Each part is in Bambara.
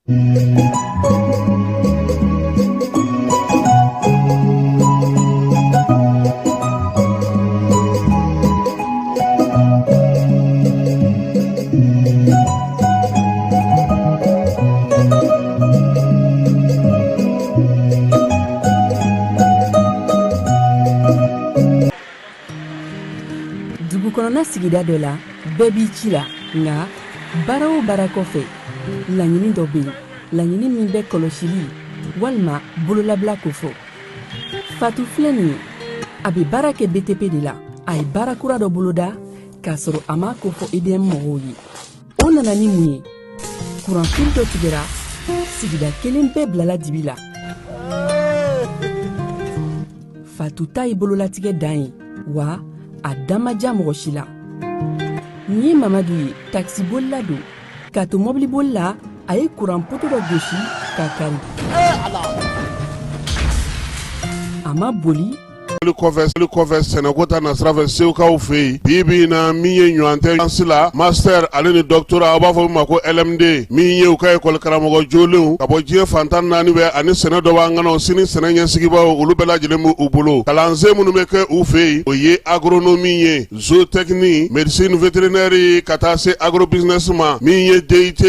Dugu kɔnɔna sigida dɔ la, bɛɛ b'i ci la, nka baara o baara kɔfɛ, laɲini dɔ bɛ yen, laɲini min bɛ kɔlɔsili walima bololabila kofɔ. Fatu filɛ nin ye, a bɛ baara kɛ BTP de la. A ye baara kura dɔ boloda k'a sɔrɔ a m'a kofɔ EDM mɔgɔw ye. O nana ni mun ye? Kuranfili dɔ tigɛra, sigida kelen bɛɛ bilala dibi la. Fatu ta ye bololatigɛ dan ye, wa a da ma diya mɔgɔ si la. Nin ye Mamadu ye, takisibolila don. K'a to mɔbiliboli la, a ye kuran poto dɔ gosi k'a kari. A ma boli. Kɔfɛ sɛnɛko ta nasira fɛ, Segukaw fɛ yen bi bi in na, min ye ɲɔgɔn tɛ la master ale ni doctorat, aw b'a fɔ min ma ko LMD, min ye u ka ekɔli karamɔgɔ jolenw ka bɔ diɲɛ fan 14 bɛɛ, ani sɛnɛ dɔ b'an kɔnɔ sini, sɛnɛ ɲɛsigibaw, olu bɛɛ lajɛlen b'u bolo. Kalansen minnu bɛ kɛ u fɛ yen, o ye agronomie ye, zootechnie, médecine vétérinaire, ka taa se agrobusiness ma. Min ye DUT,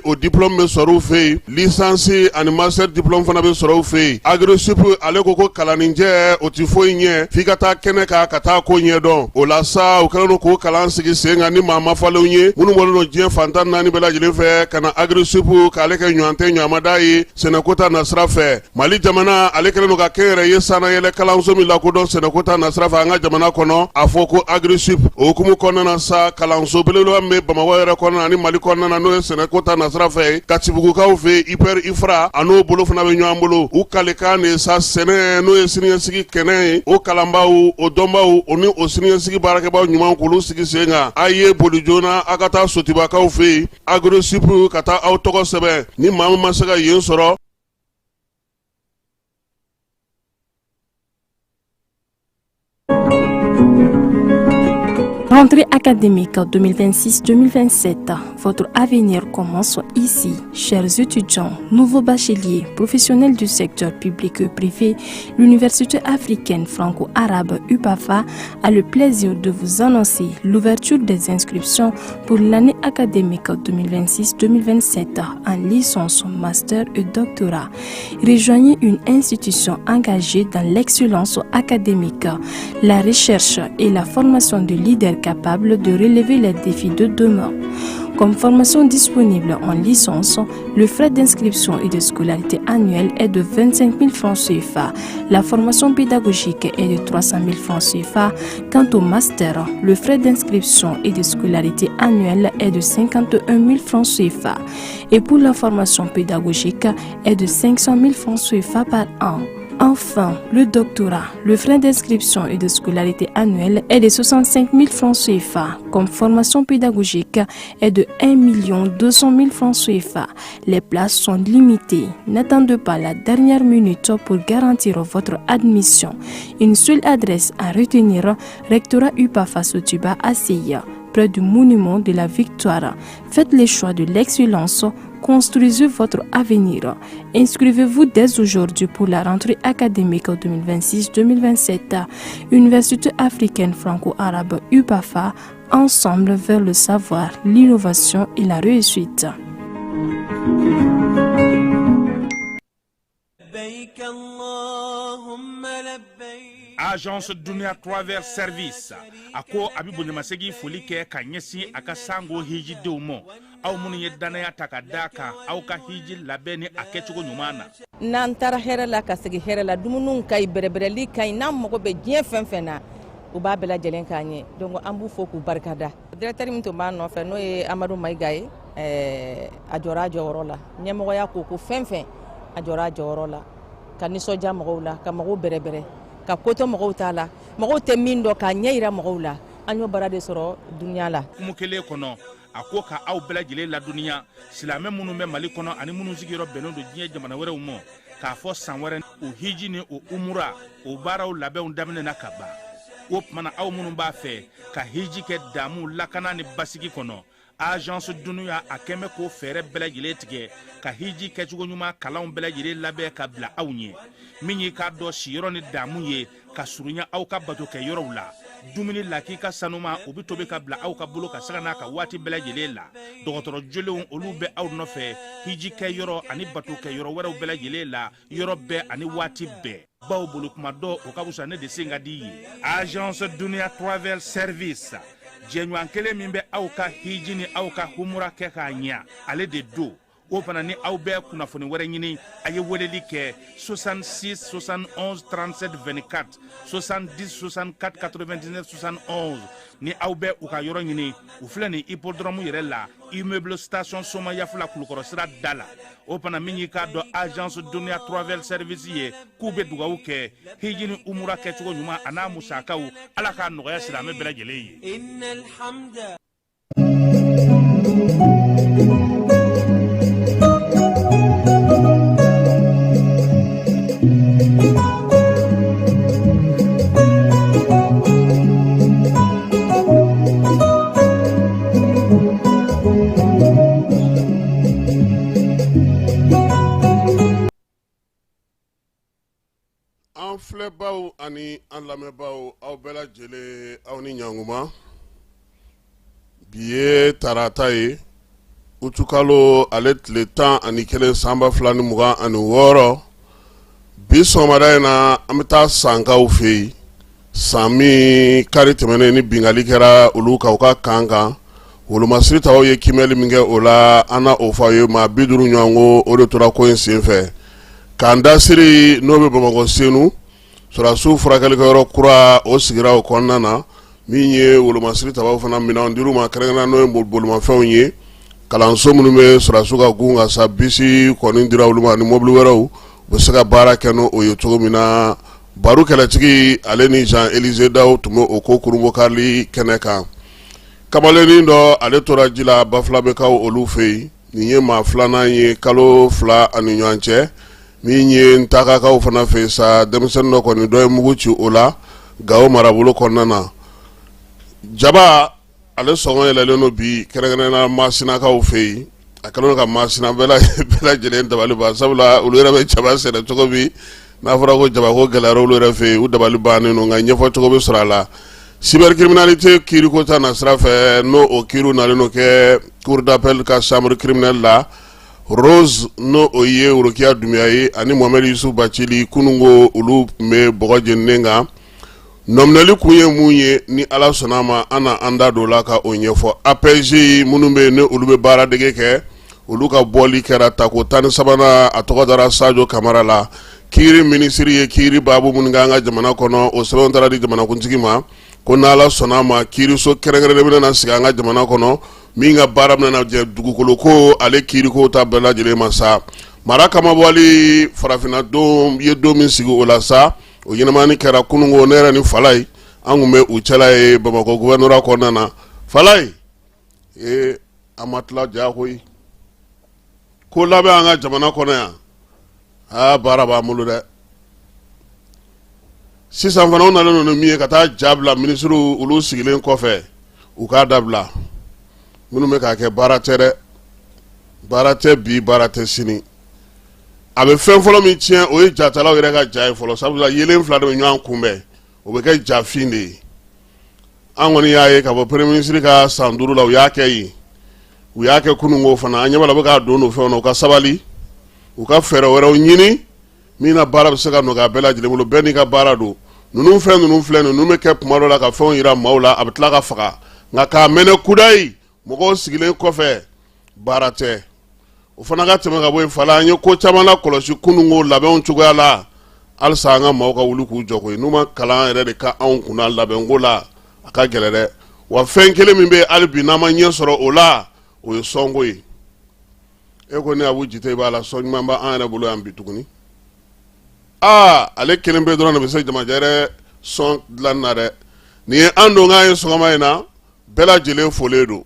o diplôme bɛ sɔrɔ u fɛ yen. Licence ani master diplôme fana bɛ sɔrɔ u fɛ yen. Agrosup ale ko ko kalanninjɛ, o ti foyi ɲɛ f'i ka taa kɛnɛ kan ka taa ko ɲɛdɔn. O la sa, u kɛlen don k'o kalan sigi sen kan ni maa mafalenw ye minnu bɔlen don diɲɛ fan 14 bɛɛ lajɛlen fɛ ka na Agrosup k'ale kɛ ɲɔgɔn tɛ ɲɔgɔnmada ye sɛnɛko ta nasira fɛ. Mali jamana ale kɛlen don ka kɛnyɛrɛye sannayɛlɛ kalanso min lakodɔn sɛnɛko ta nasira fɛ an ka jamana kɔnɔ, a fɔ ko Agrisip. O hukumu kɔnɔna na sa, kalanso belebeleba min bɛ Bamakɔ yɛrɛ kɔnɔna ani Mali kɔnɔna na, n'o ye sɛnɛko ta nasira fɛ, Katibugukaw fɛ, IPR IFRA, a n'o bolo fana bɛ ɲɔgɔn bolo. U kalekan de sa, sɛnɛ, n'o ye siniɲɛsigi kɛnɛ ye, o kalanbaaw, o dɔnbaw, o ni o siniɲɛsigi baarakɛbaw ɲuman, k'olu sigi sen kan. A ye boli joona, a ka taa Sotibakaw fɛ yen, Agrisip, ka taa aw tɔgɔ sɛbɛn. Ni maa min ma se ka yen sɔrɔ. Rentrée académique 2026-2027, votre avenir commence ici. Chers étudiants, nouveaux bacheliers, professionnels du secteur public et privé, l'Université africaine franco-arabe UPAFA a le plaisir de vous annoncer l'ouverture des inscriptions pour l'année académique 2026-2027 en licence, master et doctorat. Rejoignez une institution engagée dans l'excellence académique, la recherche et la formation de leaders capables de relever les défis de demain. Comme formation disponible en licence, le frais d'inscription et de scolarité annuelle est de 25 000 francs CFA. La formation pédagogique est de 300 000 francs CFA. Quant au master, le frais d'inscription et de scolarité annuelle est de 51 000 francs CFA. Et pour la formation pédagogique est de 500 000 francs CFA par an. Enfin, le doctorat, le frais d'inscription et de scolarité annuelle est de 65 000 francs CFA. Comme formation pédagogique est de 1 200 000 francs CFA. Les places sont limitées. N'attendez pas la dernière minute pour garantir votre admission. Une seule adresse à retenir, Rectorat UPAFA Sotuba ACI, près du monument de la Victoire. Faites le choix de l'excellence. Construisez votre avenir. Inscrivez-vous dès aujourd'hui pour la rentrée académique 2026-2027. Université africaine franco-arabe UPAFA, ensemble vers le savoir, l'innovation et la réussite. لبيك اللهم لبيك. Agence Dunia Travel Service a ko a bɛ bonyamasegin foli kɛ ka ɲɛsin a ka sango hijidenw ma, aw minnu ye danaya ta ka da kan aw ka hiji labɛn ni a kɛcogo ɲuman na. N'an taara hɛrɛ la ka segin hɛrɛ la, dumuniw ka ɲi, bɛrɛbɛrɛli ka ɲi. N'an mago bɛ diɲɛ fɛn fɛn na, u b'a bɛɛ lajɛlen k'an ye. Donc an b'u fo k'u barikada. Directeur min tun b'an nɔfɛ, n'o ye Amadu Mayiga ye, a jɔra a jɔyɔrɔ la. Ɲɛmɔgɔya ko ko fɛn fɛn, a jɔra a jɔyɔrɔ la ka nisɔndiya mɔgɔw la, ka mɔgɔw bɛrɛbɛrɛ, ka ko to mɔgɔw t'a la, mɔgɔw tɛ min dɔn, k'a ɲɛ yira mɔgɔw la. An y'o baara de sɔrɔ dunuya la. Kumu kelen kɔnɔ, a ko ka aw bɛɛ lajɛlen ladɔnniya, silamɛ minnu bɛ Mali kɔnɔ ani minnu sigiyɔrɔ bɛnnen don diɲɛ jamana wɛrɛw ma, k'a fɔ san wɛrɛ o hiji ni o umura, o baaraw labɛnw daminɛna ka ban. O tuma na, aw minnu b'a fɛ ka hiji kɛ damu, lakana ni basigi kɔnɔ. Agence Dunuya a kɛn bɛ k'o fɛɛrɛ bɛɛ lajɛlen tigɛ ka hiji kɛcogo ɲuman kalanw bɛɛ lajɛlen labɛn ka bila aw ɲɛ. Min y'i k'a dɔn siyɔrɔ ni damu ye ka surunya aw ka bato kɛ yɔrɔw la, dumuni lakika sanuma o bɛ tobi ka bila aw ka bolo ka sanga n'a ka waati bɛɛ lajɛlen la. Dɔgɔtɔrɔ jolenw olu bɛ aw nɔfɛ hiji kɛ yɔrɔ ani bato kɛ yɔrɔ wɛrɛw bɛɛ lajɛlen la, yɔrɔ bɛɛ ani waati bɛɛ. Baw bolo kuma dɔ o ka fisa ne de sen ka di ye. Agence Dunuya Travel Service, jɛɲɔgɔn kelen min bɛ aw ka hiji ni aw ka humura kɛ k'a ɲɛ, ale de don. O fana ni aw bɛ kunnafoni wɛrɛ ɲini, a ye weleli kɛ 66 71 37 24, 70 64 99 71. Ni aw bɛ u ka yɔrɔ ɲini, u filɛ nin hippodrome yɛrɛ la, immeuble station Somayafula, Kulukɔrɔ sira da la. O fana min y'i k'a dɔn Agence Dunuya Travel Service ye, k'u bɛ dugawu kɛ hiji ni umura kɛcogo ɲuman a n'a musakaw, Ala k'a nɔgɔya silamɛ bɛɛ lajɛlen ye. An filɛbaw ani an lamɛnbaaw, aw bɛɛ lajɛlen, aw ni ɲankuma. Bi ye tarata ye, utukalo ale tile 11 san 2026. Bi sɔgɔmada in na, an bɛ taa Sankaw fɛ yen, san min kari tɛmɛnen ni binkanni kɛra olu kan u ka kan kan. Wolomasiri taw ye kiimɛli min kɛ o la, an na o fɔ aw ye. Maa 50 ɲɔgɔn ko o de tora ko in senfɛ. Camp Dasiri n'o bɛ Bamakɔ Senu, sɔrɔdasiw furakɛlikɛyɔrɔ kura o sigira o kɔnɔna na. Min ye wolomasiri tabaw fana minɛnw dir'u ma, kɛrɛnkɛrɛnnenya n'o ye bolimafɛnw ye. Kalanso minnu bɛ sɔrɔdasiw ka gun kan sa, bisi kɔni dira olu ma ani mobili wɛrɛw, u bɛ se ka baara kɛ n'o ye cogo min na. Baro kɛlɛtigi ale ni Jean Élisée Daw tun bɛ o ko kurunbonkarili kɛnɛ kan. Kamalennin dɔ ale tora ji la Bafulabɛkaw olu fɛ yen. Nin ye maa filanan ye kalo 2 ani ɲɔgɔn cɛ. Min ye Ntakakaw fana fɛ sa, denmisɛnnin dɔ kɔni dɔ ye mugu ci o la Gawo marabolo kɔnɔna na. Jaba ale sɔngɔ yɛlɛlen don bi, kɛrɛnkɛrɛnnenya Masinakaw fɛ yen. A kɛlen ka Masina bɛɛ lajɛlen dabali ban, sabula olu yɛrɛ bɛ jaba sɛnɛ cogo min, n'a fɔra ko jaba ko gɛlɛyara olu yɛrɛ fɛ yen, u dabali bannen don, nka ɲɛfɔ cogo bɛ sɔrɔ a la. Cybercriminalité kiiriko ta na sira fɛ, n'o o kiiriw nalen don kɛ cour d'appel ka chambre criminelle la, Rose n'o o ye Worokiya Dunbiya ye ani Mohamed Yusuf Bacili, kununko olu tun bɛ bɔgɔ jeninen kan. Nɔminɛli kun ye mun ye? Ni Ala sɔnna a ma, an na an da don o la ka o ɲɛfɔ. APEJ minnu bɛ yen ni olu bɛ baaradege kɛ, olu ka bɔli kɛra tako 13nan, a tɔgɔ dara Sajo Kamara la. Kiiri minisiri ye kiiri baabu minnu kɛ an ka jamana kɔnɔ, o sɛbɛnw taara di jamanakuntigi ma, ko n'Ala sɔnna a ma, kiiriso kɛrɛnkɛrɛnnen bɛna na sigi an ka jamana kɔnɔ, min ka baara bɛna jɛ dugukolo ko ale kiiriko ta bɛɛ lajɛlen ma sa. Mara kamabɔli farafinna don ye don min sigi o la sa, o ɲɛnamani kɛra kununko. Ne yɛrɛ ni Falaye, an tun bɛ u cɛla ye Bamakɔ gouvernorat kɔnɔna na. Falaye, ee, an ma tila ja koyi. Ko labɛn an ka jamana kɔnɔ yan, aa, baara b'an bolo dɛ. Sisan fana, u nalen don ni min ye ka taa ja bila minisiriw olu sigilen kɔfɛ, u k'a dabila. Minnu bɛ k'a kɛ, baara tɛ dɛ, baara tɛ bi, baara tɛ sini. A bɛ fɛn fɔlɔ min tiɲɛ, o ye jatalaw yɛrɛ ka ja ye fɔlɔ, sabula yelen fila de bɛ ɲɔgɔn kunbɛn, o bɛ kɛ jafin de ye. An kɔni y'a ye ka bɔ premier ministre ka san 5 la, u y'a kɛ yen, u y'a kɛ kununko fana. An ɲɛ b'a la, u bɛ k'a don don fɛnw na. U ka sabali, u ka fɛɛrɛ wɛrɛw ɲini min na baara bɛ se ka nɔgɔya bɛɛ lajɛlen bolo. Bɛɛ n'i ka baara don. Ninnu fɛn ninnu filɛ, ninnu bɛ kɛ kuma dɔ la ka fɛnw yira maaw la, a bɛ tila ka faga, nka k'a mɛnɛ kudayi mɔgɔw sigilen kɔfɛ, baara tɛ. O fana ka tɛmɛ ka bɔ yen, Fala, an ye ko caman la kɔlɔsi kununko labɛnw cogoya la. Halisa an ka maaw ka wuli k'u jɔ koyi. N'u ma kalan yɛrɛ de ka anw kunna labɛnko la, a ka gɛlɛn dɛ. Wa fɛn kelen min bɛ hali bi n'an ma ɲɛ sɔrɔ o la, o ye sɔnko ye. E ko ne Abu Jite b'a la, sɔn ɲuman b'an yɛrɛ bolo yan bi tuguni. Aa, ale kelen pe dɔrɔn de bɛ se jamajɛ yɛrɛ sɔn dilanni na dɛ. Nin ye an donkan ye sɔgɔma in na. Bɛɛ lajɛlen folen don.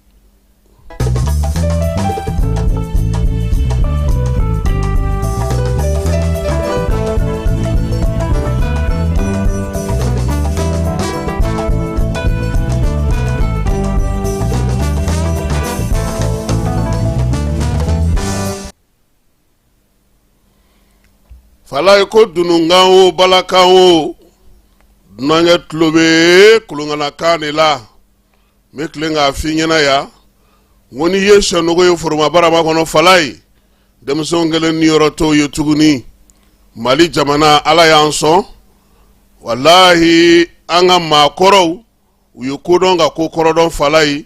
Falaye ko dununkan o balakan o dunankɛ tulo bɛ kolonkanakan de la. N bɛ tilen k'a f'i ɲɛna yan n ko n'i ye sɛnogo ye foroba barama kɔnɔ Falaye, denmisɛnw kelen niyɔrɔ t'o ye tuguni. Mali jamana, Ala y'an sɔn, walahi an ka maakɔrɔw u ye ko dɔn ka ko kɔrɔ dɔn Falaye,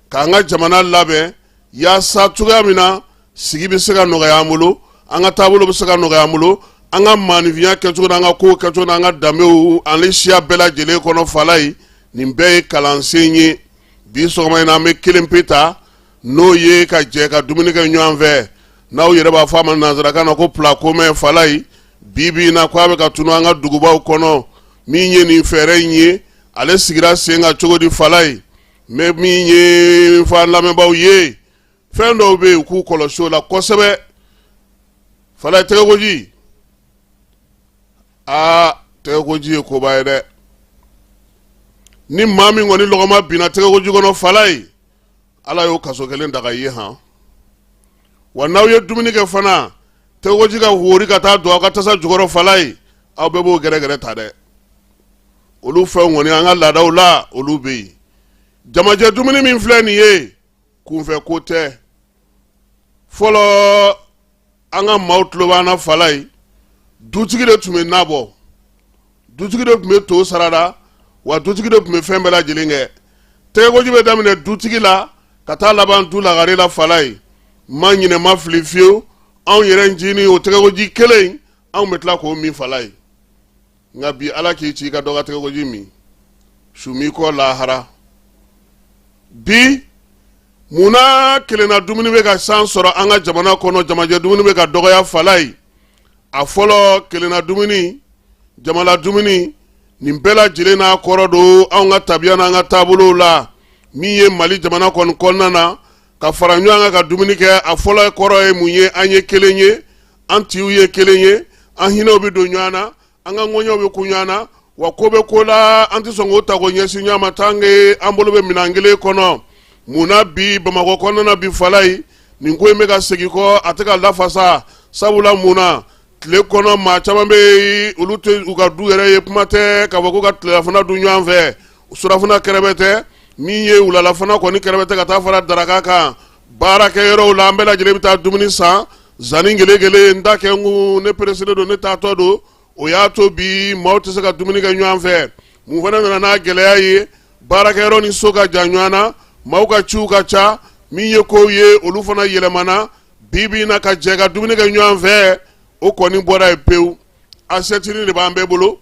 k'an ka jamana labɛn yaasa cogoya min na sigi bɛ se ka nɔgɔya an bolo, an ka taabolo bɛ se ka nɔgɔya an bolo, an ka maaninfinya kɛcogo n'an ka kow kɛcogo n'an ka danbew ani siya bɛɛ lajɛlen kɔnɔ Falaye. Nin bɛɛ ye kalansen ye. Bi sɔgɔma in na, an bɛ kelen pe ta, n'o ye ka jɛ ka dumuni kɛ ɲɔgɔn fɛ, n'aw yɛrɛ b'a fɔ a ma nansarakan na ko plat commun. Falaye, bi bi in na, ko a bɛ ka tunu an ka dugubaw kɔnɔ. Min ye nin fɛɛrɛ in ye, ale sigira sen kan cogo di Falaye? N bɛ min ye fɔ an lamɛnbaaw ye, fɛn dɔw bɛ yen, u k'u kɔlɔsi o la kosɛbɛ Falaye. Tɛgɛkoji, aa, tɛgɛkoji ye koba ye dɛ. Ni maa min kɔni lɔgɔma binna tɛgɛkoji kɔnɔ Falaye, Ala y'o kaso kelen daga i ye han. Wa n'aw ye dumuni kɛ fana, tɛgɛkoji ka wori ka taa don aw ka tasa jukɔrɔ Falaye, aw bɛɛ b'o gɛrɛgɛrɛ ta dɛ. Olu fɛnw kɔni, an ka laadaw la, olu bɛ yen. Jamajɛ dumuni min filɛ nin ye, kunfɛ ko tɛ. Fɔlɔ, an ka maaw tulo b'an na Falaye, dutigi de tun bɛ na bɔ, dutigi de tun bɛ to sarada, wa dutigi de tun bɛ fɛn bɛɛ lajɛlen kɛ. Tɛgɛkoji bɛ daminɛ dutigi la ka taa laban du lagare la Falaye. Ma ɲinɛ, ma fili fiyewu, anw yɛrɛ ncinin, o tɛgɛkoji kelen, anw bɛ tila k'o min Falaye. Nka bi, Ala k'i ci i ka dɔ ka tɛgɛkoji min, su m'i kɔ lahara. Bi, munna kelenna dumuni bɛ ka san sɔrɔ an ka jamana kɔnɔ, jamajɛ dumuni bɛ ka dɔgɔya Falaye? A fɔlɔ, kelenna dumuni, jamala dumuni, nin bɛɛ lajɛlen n'a kɔrɔ don anw ka tabiya n'an ka taabolow la. Min ye Mali jamana kɔni kɔnɔna na, ka fara ɲɔgɔn kan ka dumuni kɛ, a fɔlɔ kɔrɔ ye mun ye? An ye kelen ye, an tiw ye kelen ye, an hinɛw bɛ don ɲɔgɔn na, an ka ŋɔɲɛw bɛ kun ɲɔgɔn na. Wa ko bɛ ko la, an tɛ sɔn k'o ta k'o ɲɛsin ɲɔgɔn ma tant que an bolo bɛ minɛn kelen kɔnɔ. Mun na bi Bamakɔ kɔnɔna na bi Falaye, nin ko in bɛ ka segin kɔ, a tɛ ka lafasa? Sabula mun na tile kɔnɔ, maa caman bɛ yen, olu tɛ u ka du yɛrɛ ye, kuma tɛ k'a fɔ ko ka tilelafana dun ɲɔgɔn fɛ, surafana kɛrɛfɛ tɛ, min ye wulalafana kɔni kɛrɛfɛ tɛ, ka taa fara daraka kan. Baarakɛyɔrɔw la, an bɛɛ lajɛlen bɛ taa dumuni san zanni gele n ta kɛ n kun, ne pereselen don, ne taatɔ don. O y'a to bi maaw tɛ se ka dumuni kɛ ɲɔgɔn fɛ. Mun fana nana n'a gɛlɛya ye? Baarakɛyɔrɔ ni so ka jan ɲɔgɔn na, maaw ka ciw ka ca. Min ye kow ye, olu fana yɛlɛmana. Bi bi in na, ka jɛ ka dumuni kɛ ɲɔgɔn fɛ, o kɔni bɔra yen pewu. Asɛtini de b'an bɛɛ bolo.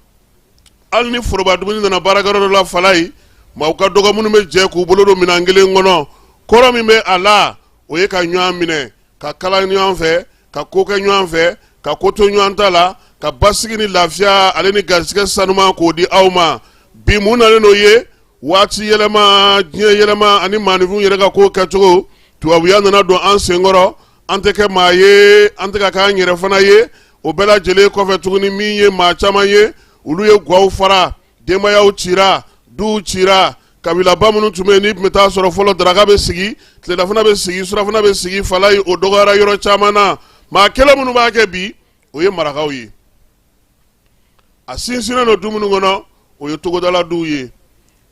Hali ni foroba dumuni nana baarakɛyɔrɔ dɔ la Falaye, maaw ka dɔgɔ minnu bɛ jɛ k'u bolo don minɛn kelen kɔnɔ. Kɔrɔ min bɛ a la, o ye ka ɲɔgɔn minɛ, ka kala ɲɔgɔn fɛ, ka ko kɛ ɲɔgɔn fɛ, ka ko to ɲɔgɔn ta la, ka basigi ni lafiya ale ni garisɛgɛ sanuman k'o di aw ma. Bi, mun nalen n'o ye? Waati yɛlɛma, diɲɛ yɛlɛma ani maaninfinw yɛrɛ ka ko kɛcogo. Tubabuya nana don an senkɔrɔ, an tɛ kɛ maa ye, an tɛ ka k'an yɛrɛ fana ye. O bɛɛ lajɛlen kɔfɛ tuguni, min ye maa caman ye, olu ye gwaw fara, denbayaw cira, duw cira, kabilaba minnu tun bɛ yen, n'i tun bɛ taa sɔrɔ fɔlɔ daraka bɛ sigi, tilelafana bɛ sigi, surafana bɛ sigi Falaye, o dɔgɔyara yɔrɔ caman na. Maa kelen minnu b'a kɛ bi, o ye marakaw ye. A sinsinnen don du minnu kɔnɔ, o ye togodala duw ye.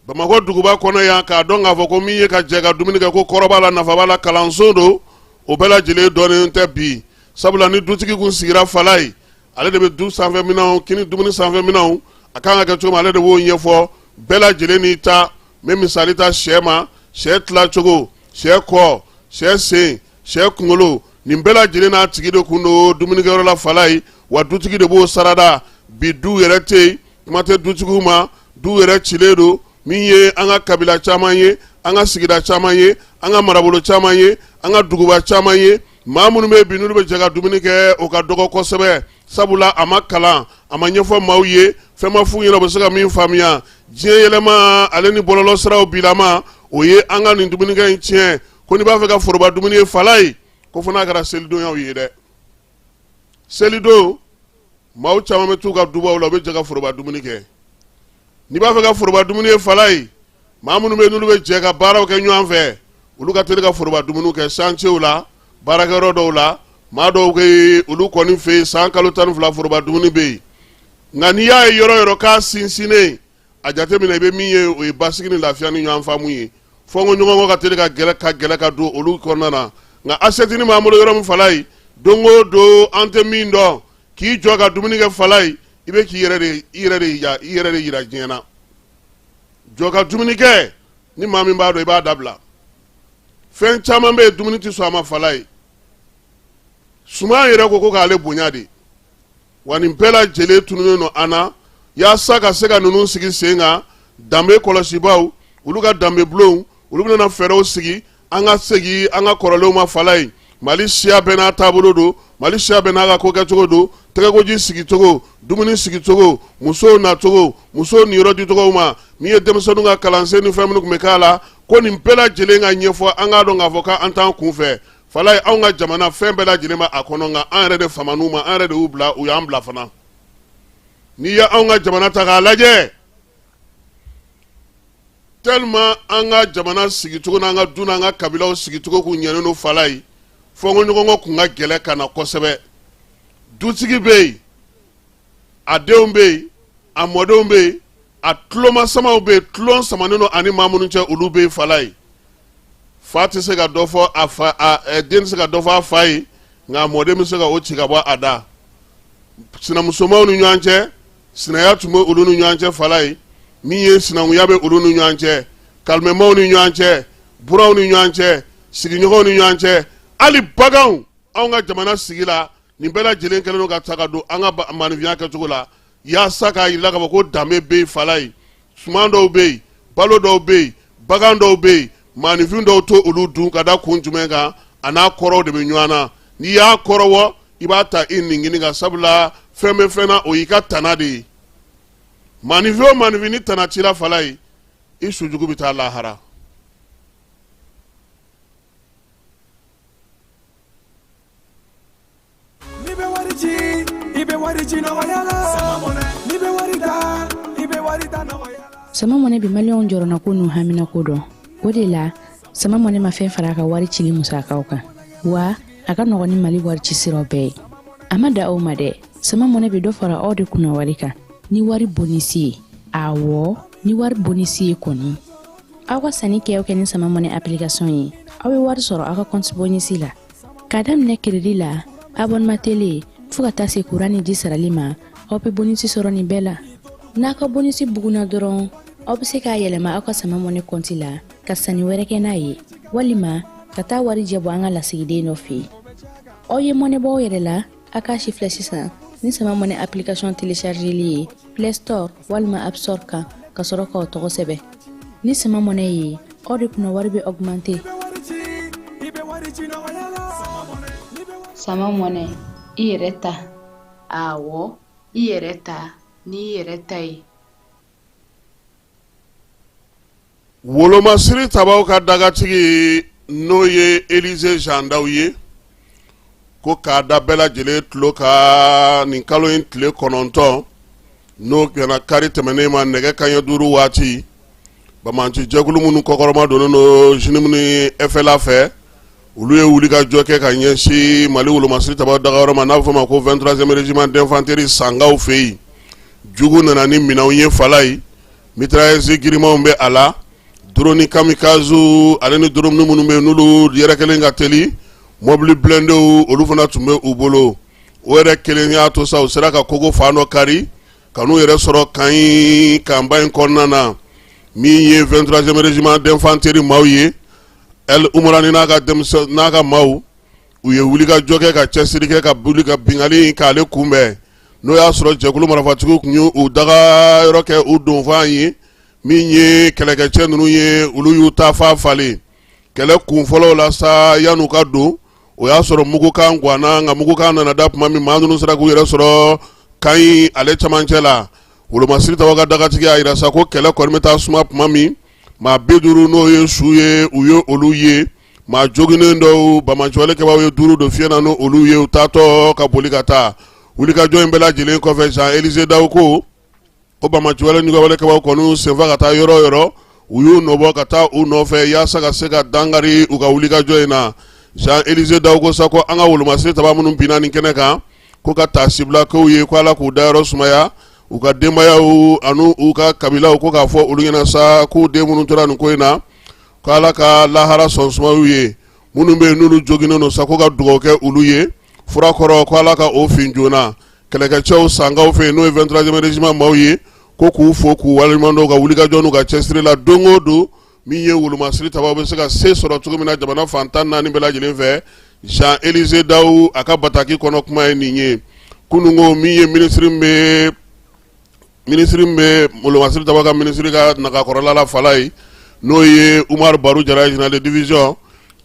Bamakɔ duguba kɔnɔ yan, k'a dɔn k'a fɔ ko min ye ka jɛ ka dumuni kɛ, ko kɔrɔ b'a la, nafa b'a la, kalanso don, o bɛɛ lajɛlen dɔnnen tɛ bi. Sabula ni dutigi kun sigira Falaye, ale de bɛ du sanfɛminɛnw kini, dumuni sanfɛminɛnw, a kan ka kɛ cogo min, ale de b'o ɲɛfɔ bɛɛ lajɛlen n'i ta. N bɛ misali ta sɛ ma, sɛ tilacogo, sɛ kɔ, sɛ sen, sɛ kunkolo, nin bɛɛ lajɛlen n'a tigi de kun don dumunikɛyɔrɔ la Falaye, wa dutigi de b'o sarada. Bi, du yɛrɛ tɛ yen, kuma tɛ dutigiw ma, du yɛrɛ cilen don. Min ye an ka kabila caman ye, an ka sigida caman ye, an ka marabolo caman ye, an ka duguba caman ye, maa minnu bɛ bi, n'olu bɛ jɛ ka dumuni kɛ, o ka dɔgɔ kosɛbɛ. Sabula a ma kalan, a ma ɲɛfɔ maaw ye, fɛn ma f'u ɲɛna u bɛ se ka min faamuya. Diɲɛ yɛlɛma ale ni bɔlɔlɔ siraw bilama, o ye an ka nin dumunikɛ in tiɲɛ. Ko n'i b'a fɛ ka foroba dumuni ye Falaye, ko fo n'a kɛra selidonyaw ye dɛ. Selidon, maaw caman bɛ t'u ka dubaw la, u bɛ jɛ ka foroba dumuni kɛ. N'i b'a fɛ ka foroba dumuni ye Falaye, maa minnu bɛ, n'olu bɛ jɛ ka baaraw kɛ ɲɔgɔn fɛ, olu ka teli ka foroba dumuni kɛ chantier la, baarakɛyɔrɔ dɔw la. Maa dɔw bɛ yen, olu kɔni fɛ yen, san kalo 12 foroba dumuni bɛ yen. Nka n'i y'a ye yɔrɔ yɔrɔ k'a sinsinnen, a jateminɛ, i bɛ min ye, o ye basigi ni lafiya ni ɲɔgɔn faamu ye. Fɔnkɔ ɲɔgɔnkɔ ka teli ka gɛlɛ ka gɛlɛ ka don olu kɔnɔna na. Nka asɛtini b'an bolo yɔrɔ min Falayi, don o don an tɛ min dɔn, k'i jɔ ka dumuni kɛ Falayi, i bɛ k'i yɛrɛ de i yɛrɛ de i yɛrɛ de yira diɲɛ na. Jɔ ka dumuni kɛ, ni maa min b'a dɔn, i b'a dabila. Fɛn caman bɛ yen, dumuni tɛ sɔn a ma Falayi. Suman yɛrɛ ko k'ale bonya de wa. Nin bɛɛ lajɛlen tununnen don an na. Yaasa ka se ka ninnu sigi sen kan, danbe kɔlɔsibaw, olu ka danbe bulonw, olu bɛna fɛɛrɛw sigi an ka segin an ka kɔrɔlenw ma Falayi. Mali siya bɛɛ n'a taabolo don, Mali siya bɛɛ n'a ka ko kɛcogo don. Tɛgɛkoji sigicogo, dumuni sigicogo, musow nacogo, musow niyɔrɔ dicogo ma, min ye denmisɛnninw ka kalansen ni fɛn minnu tun bɛ k'a la, ko nin bɛɛ lajɛlen ka ɲɛfɔ, an k'a dɔn k'a fɔ k'an t'an kun fɛ Falayi. Anw ka jamana, fɛn bɛɛ lajɛlen bɛ a kɔnɔ, nka an yɛrɛ de faman'u ma, an yɛrɛ de y'u bila, u y'an bila fana. N'i ye anw ka jamana ta k'a lajɛ, tellement an ka jamana sigicogo n'an ka du n'an ka kabilaw sigicogo kun ɲɛnen don Falayi, fɔnkɔ ɲɔgɔnkɔ kun ka gɛlɛ ka na kosɛbɛ. Dutigi bɛ yen, a denw bɛ yen, a mɔdenw bɛ yen, a tulomasamaw bɛ yen, tulon samanen don ani maa minnu cɛ, olu bɛ yen Falayi. Fa tɛ se ka dɔ fɔ a fa, a den tɛ se ka dɔ fɔ a fa ye, nka a mɔden bɛ se ka o ci ka bɔ a da. Sinamusomaw ni ɲɔgɔn cɛ, sinaya tun bɛ olu ni ɲɔgɔn cɛ Falayi, min ye sinankunya bɛ olu ni ɲɔgɔn cɛ, kalimɛmaw ni ɲɔgɔn cɛ, buranw ni ɲɔgɔn cɛ, sigiɲɔgɔnw ni ɲɔgɔn cɛ, hali baganw. Anw ka jamana sigi la, nin bɛɛ lajɛlen kɛlen don ka ta ka don an ka maninfinya kɛcogo la, yaasa k'a yira k'a fɔ ko danbe bɛ yen Falayi. Suman dɔw bɛ yen, balo dɔw bɛ yen, bagan dɔw bɛ yen, maaninfin dɔw to olu dun. Ka da kun jumɛn kan? A n'a kɔrɔw de bɛ ɲɔgɔn na. N'i y'a kɔrɔwɔ, i b'a ta i ningini kan, sabula fɛn bɛ fɛn na, o y'i ka tana de ye. Maaninfin o maaninfin, ni tana t'i la Falayi, i sujugu bɛ taa lahara. N'i bɛ wari ci, i bɛ wari ci nɔgɔya la. N'i bɛ wari ta, i bɛ wari ta nɔgɔya la. Sama Mɔnɛ bɛ maliyɛnw jɔrɔnako n'u haminako dɔn. O de la, Sama Mɔnɛ ma fɛn fara a ka wari cili musakaw kan, wa a ka nɔgɔn ni Mali wari ci siraw bɛɛ ye. A ma da aw ma dɛ, Sama Mɔnɛ bɛ dɔ fara aw de kunna wari kan ni wari bonisi ye. Awɔ, ni wari bonisi ye kɔni. Aw ka sanni kɛ o kɛ ni Sama Mɔnɛ application ye, aw bɛ wari sɔrɔ aw ka compte bonisi la. K'a daminɛ crédit la, abonnement télé, fo ka taa se kuran ni ji sarali ma, aw bɛ bonisi sɔrɔ nin bɛɛ la. N'a ka bonisi bugunna dɔrɔn, aw bɛ se k'a yɛlɛma aw ka Sama Mɔnɛ kɔnti la ka sanni wɛrɛ kɛ n'a ye, walima ka taa warijɛ bɔ an ka lasigiden dɔ fɛ yen. Aw ye mɔnɛ bɔ aw yɛrɛ la, a k'a sifilɛ sisan ni Sama Mɔnɛ application téléchargeli ye Play Store walima App Store kan, ka sɔrɔ k'aw tɔgɔ sɛbɛn. Ni Sama Mɔnɛ ye, aw de kunna wari bɛ augmenter. Sama Mɔnɛ, i yɛrɛ ta. Awɔ, i yɛrɛ ta n'i yɛrɛ ta ye. Wolomasiri tabaw ka dagatigi, n'o ye Elize Jean Daw ye, ko k'a da bɛɛ lajɛlen tulo kan, nin kalo in tile 9, n'o kɛra kari tɛmɛnen ma, nɛgɛ kanɲɛ 5 waati, banbaanci jɛkulu minnu kɔkɔrɔma donnen don JNIM ni FLA fɛ, olu ye wulikajɔ kɛ ka ɲɛsin Mali wolomasiri tabaw dagayɔrɔ ma, n'a bɛ fɔ o ma ko 23e régiment d'infanterie Sankaw fɛ yen. Jugu nana ni minɛnw ye Falayi, mitrailleuse girimanw bɛ a la, drone kamikaze ale ni drone minnu bɛ yen n'olu yɛrɛkɛlen ka teli, mobili blindéw, olu fana tun bɛ u bolo. O yɛrɛ kelen y'a to sa, u sera ka kogo fan dɔ kari ka n'u yɛrɛ sɔrɔ camp in, kanba in kɔnɔna na. Min ye 23e régiment d'infanterie maaw ye, El Umurani n'a ka denmisɛn n'a ka maaw, u ye wulikajɔ kɛ ka cɛsiri kɛ ka wuli ka binkanni k'ale kunbɛn. N'o y'a sɔrɔ jɛkulu marifatigiw tun ye u daga yɔrɔ kɛ u donfan ye. Min ye kɛlɛkɛcɛ ninnu ye, olu y'u ta fa falen kɛlɛ kun fɔlɔw la sa. Yan'u ka don, o y'a sɔrɔ mugukan ganna, nka mugukan nana da tuma min, maa ninnu sera k'u yɛrɛ sɔrɔ camp in ale cɛmancɛ la. Wolomasiri tabaw ka dagatigi y'a jira sa ko kɛlɛ kɔni bɛ taa suma tuma min, maa 50, n'o ye su ye, u ye olu ye. Maa joginnen dɔw, banbaanciwalekɛbaaw ye duuru don fiɲɛ na n'olu ye, u taatɔ ka boli ka taa. Wulikajɔ in bɛɛ lajɛlen kɔfɛ, Jean Elize Daw ko ko banbaanciwale juguwalekɛbaaw kɔni senfa ka taa yɔrɔ o yɔrɔ, u y'u nɔbɔ ka taa u nɔfɛ yaasa ka se ka dankari u ka wulikajɔ in na. Jean Élisée Dao ko sa ko an ka wolomasiri taba minnu binna nin kɛnɛ kan, ko ka taasibila k'u ye, ko Ala k'u dayɔrɔ sumaya, u ka denbayaw ani u ka kabilaw, ko k'a fɔ olu ɲɛna sa k'u den minnu tora nin ko in na, ko Ala ka lahara sɔn suma u ye. Minnu bɛ yen n'olu joginnen don sa, ko ka dugawu kɛ olu ye fura kɔrɔ, ko Ala ka o fin joona. Kɛlɛkɛcɛw sankaw fɛ yen, n'o ye 23e régiment maaw ye, ko k'u fo k'u waleɲuman dɔn u ka wulikajɔ n'u ka cɛsiri la don o don, min ye wolomasiri tabaw bɛ se ka se sɔrɔ cogo min na jamana fan 14 bɛɛ lajɛlen fɛ. Jean Élisée Dao a ka bataki kɔnɔ kuma ye nin ye kununko. Min ye minisiri bɛ minisiri bɛ wolomasiri taba ka minisiri ka nagakɔrɔla la Falaye, n'o ye Umaru Baru Jara, général de division,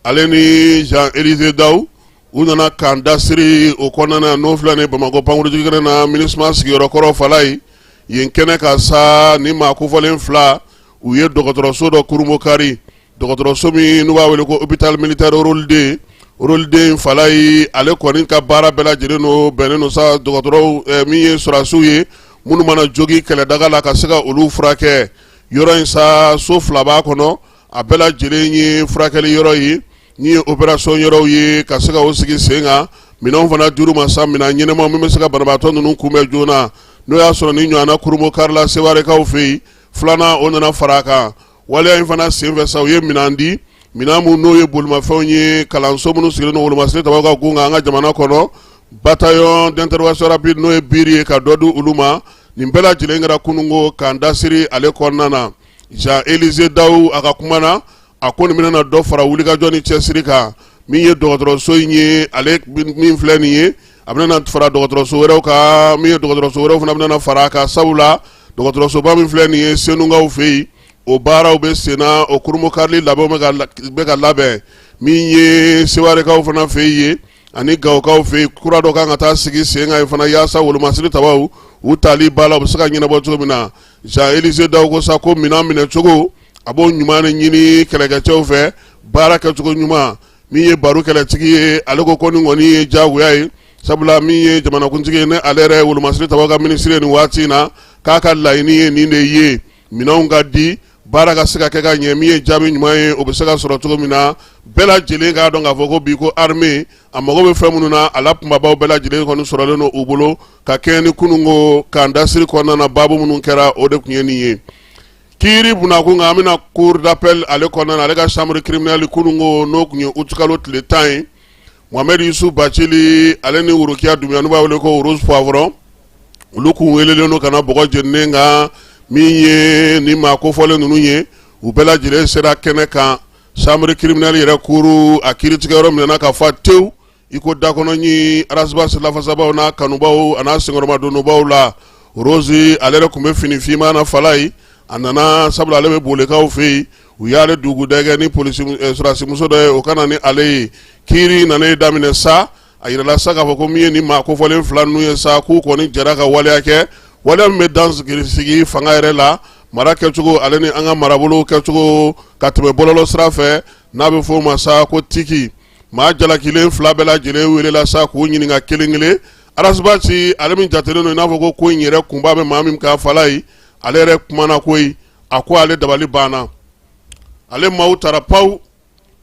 ale ni Jean Élisée Dao, u nana kan dasiri o kɔnɔna na, n'o filɛ nin Bamakɔ pankurunjigin na, MINUSMA sigiyɔrɔ kɔrɔ Falaye yen kɛnɛ kan sa. Ni maa kofɔlen fila, u ye dɔgɔtɔrɔso dɔ kurunbonkari, dɔgɔtɔrɔso min n'u b'a wele ko hôpital militaire rôle 2, rôle 2 Falaye. Ale kɔni ka baara bɛɛ lajɛlen no bɛnnen don sa dɔgɔtɔrɔw min ye sɔrɔdasiw ye minnu mana jogin kɛlɛdaga la, ka se ka olu furakɛ. Yɔrɔ in sa, so fila b'a kɔnɔ, a bɛɛ lajɛlen ye furakɛli yɔrɔ ye, ni ye opération yɔrɔw ye, ka se ka o sigi sen kan. Minɛnw fana dir'u ma sa, minɛn ɲɛnamaw min bɛ se ka banabaatɔ ninnu kunbɛn joona. N'o y'a sɔrɔ ni ɲɔgɔnna kurunbonkarila Sewarekaw fɛ yen, filanan o nana fara a kan. Waleya in fana senfɛ sa, u ye minɛn di, minɛn minnu n'o ye bolimafɛnw ye, kalanso minnu sigilen don wolomasiri tabaw ka gun kan an ka jamana kɔnɔ, bataillon d'intervention rapide, n'o ye BIR ye, ka dɔ di olu ma. Nin bɛɛ lajɛlen kɛra kununko kan dasiri ale kɔnɔna na. Jean Élisée Dao a ka kuma na, a ko nin bɛna na dɔ fara wulikajɔ ni cɛsiri kan. Min ye dɔgɔtɔrɔso in ye, ale min filɛ nin ye, a bɛna fara dɔgɔtɔrɔso wɛrɛw kan, min ye dɔgɔtɔrɔso wɛrɛw fana bɛna fara a kan, sabula dɔgɔtɔrɔsoba min filɛ nin ye Senukaw fɛ yen, o baaraw bɛ senna, o kurunbonkarili labɛnw bɛ ka labɛn. Min ye Sewarekaw fana fɛ yen ani Gawokaw fɛ yen, kura dɔ kan ka taa sigi sen kan fana, yaasa wolomasiri tabaw u tali ba la, u bɛ se ka ɲɛnabɔ cogo min na. Jean Élisée Dao ko sa ko minɛn minɛcogo, a b'o ɲuman de ɲini kɛlɛkɛcɛw fɛ, baara kɛcogo ɲuman. Min ye baro kɛlɛtigi ye, ale ko ko nin kɔni ye diyagoya ye, sabula min ye jamanakuntigi ye, ne ale yɛrɛ wolomasiri tabaw ka minisiri ye nin waati in na, k'a ka laɲini ye nin de ye: minɛnw ka di, baara ka se ka kɛ ka ɲɛ. Min ye jaabi ɲuman ye, o bɛ se ka sɔrɔ cogo min na, bɛɛ lajɛlen k'a dɔn k'a fɔ ko bi ko armée a mago bɛ fɛn minnu na, a la kunbabaw bɛɛ lajɛlen kɔni sɔrɔlen don u bolo. Ka kɛɲɛ ni kununko kan dasiri kɔnɔna na, baabu minnu kɛra, o de tun ye nin ye. Kiiri bunakun kan, an bɛna cour d'appel ale kɔnɔna na, ale ka chambre criminelle, kununko n'o tun ye utikalo tile 10 ye, Mohamed Yusuf Bacili ale ni Worokiya Dunbiya, n'u b'a wele ko Rose Poivron, olu kun welelen don ka na bɔgɔ jeninen kan. Min ye ni maa kofɔlen ninnu ye, u bɛɛ lajɛlen sera kɛnɛ kan. Chambre criminelle yɛrɛ cour a kiiritigɛyɔrɔ minɛna ka fa tewu i ko dakɔnɔɲin Ras Bath lafasabaw n'a kanubaw a n'a senkɔrɔmadonbaw la. Rose ale yɛrɛ tun bɛ fini finman na Falaye. A nana sabula ale bɛ Bolekaw fɛ yen. U y'ale dugudɛgɛ ni polisi sɔrɔdasimuso dɔ ye, o ka na ni ale ye. Kiiri nana daminɛ sa, a yirala sa k'a fɔ ko min ye ni maa kofɔlen fila ninnu ye sa, k'u kɔni jɛra ka waleya kɛ, waleya min bɛ dan sigi fanga yɛrɛ la, mara kɛcogo ale ni an ka marabolo kɛcogo ka tɛmɛ bɔlɔlɔ sira fɛ, n'a bɛ fɔ o ma sa ko TIC. Maa jalakilen fila bɛɛ lajɛlen welela sa k'u ɲininka kelen kelen. Ras Bath ale min jatelen don i n'a fɔ ko ko in yɛrɛ kunba bɛ maa min kan Falaye, ale yɛrɛ kumana koyi. A ko ale dabali banna, ale maaw taara pawu,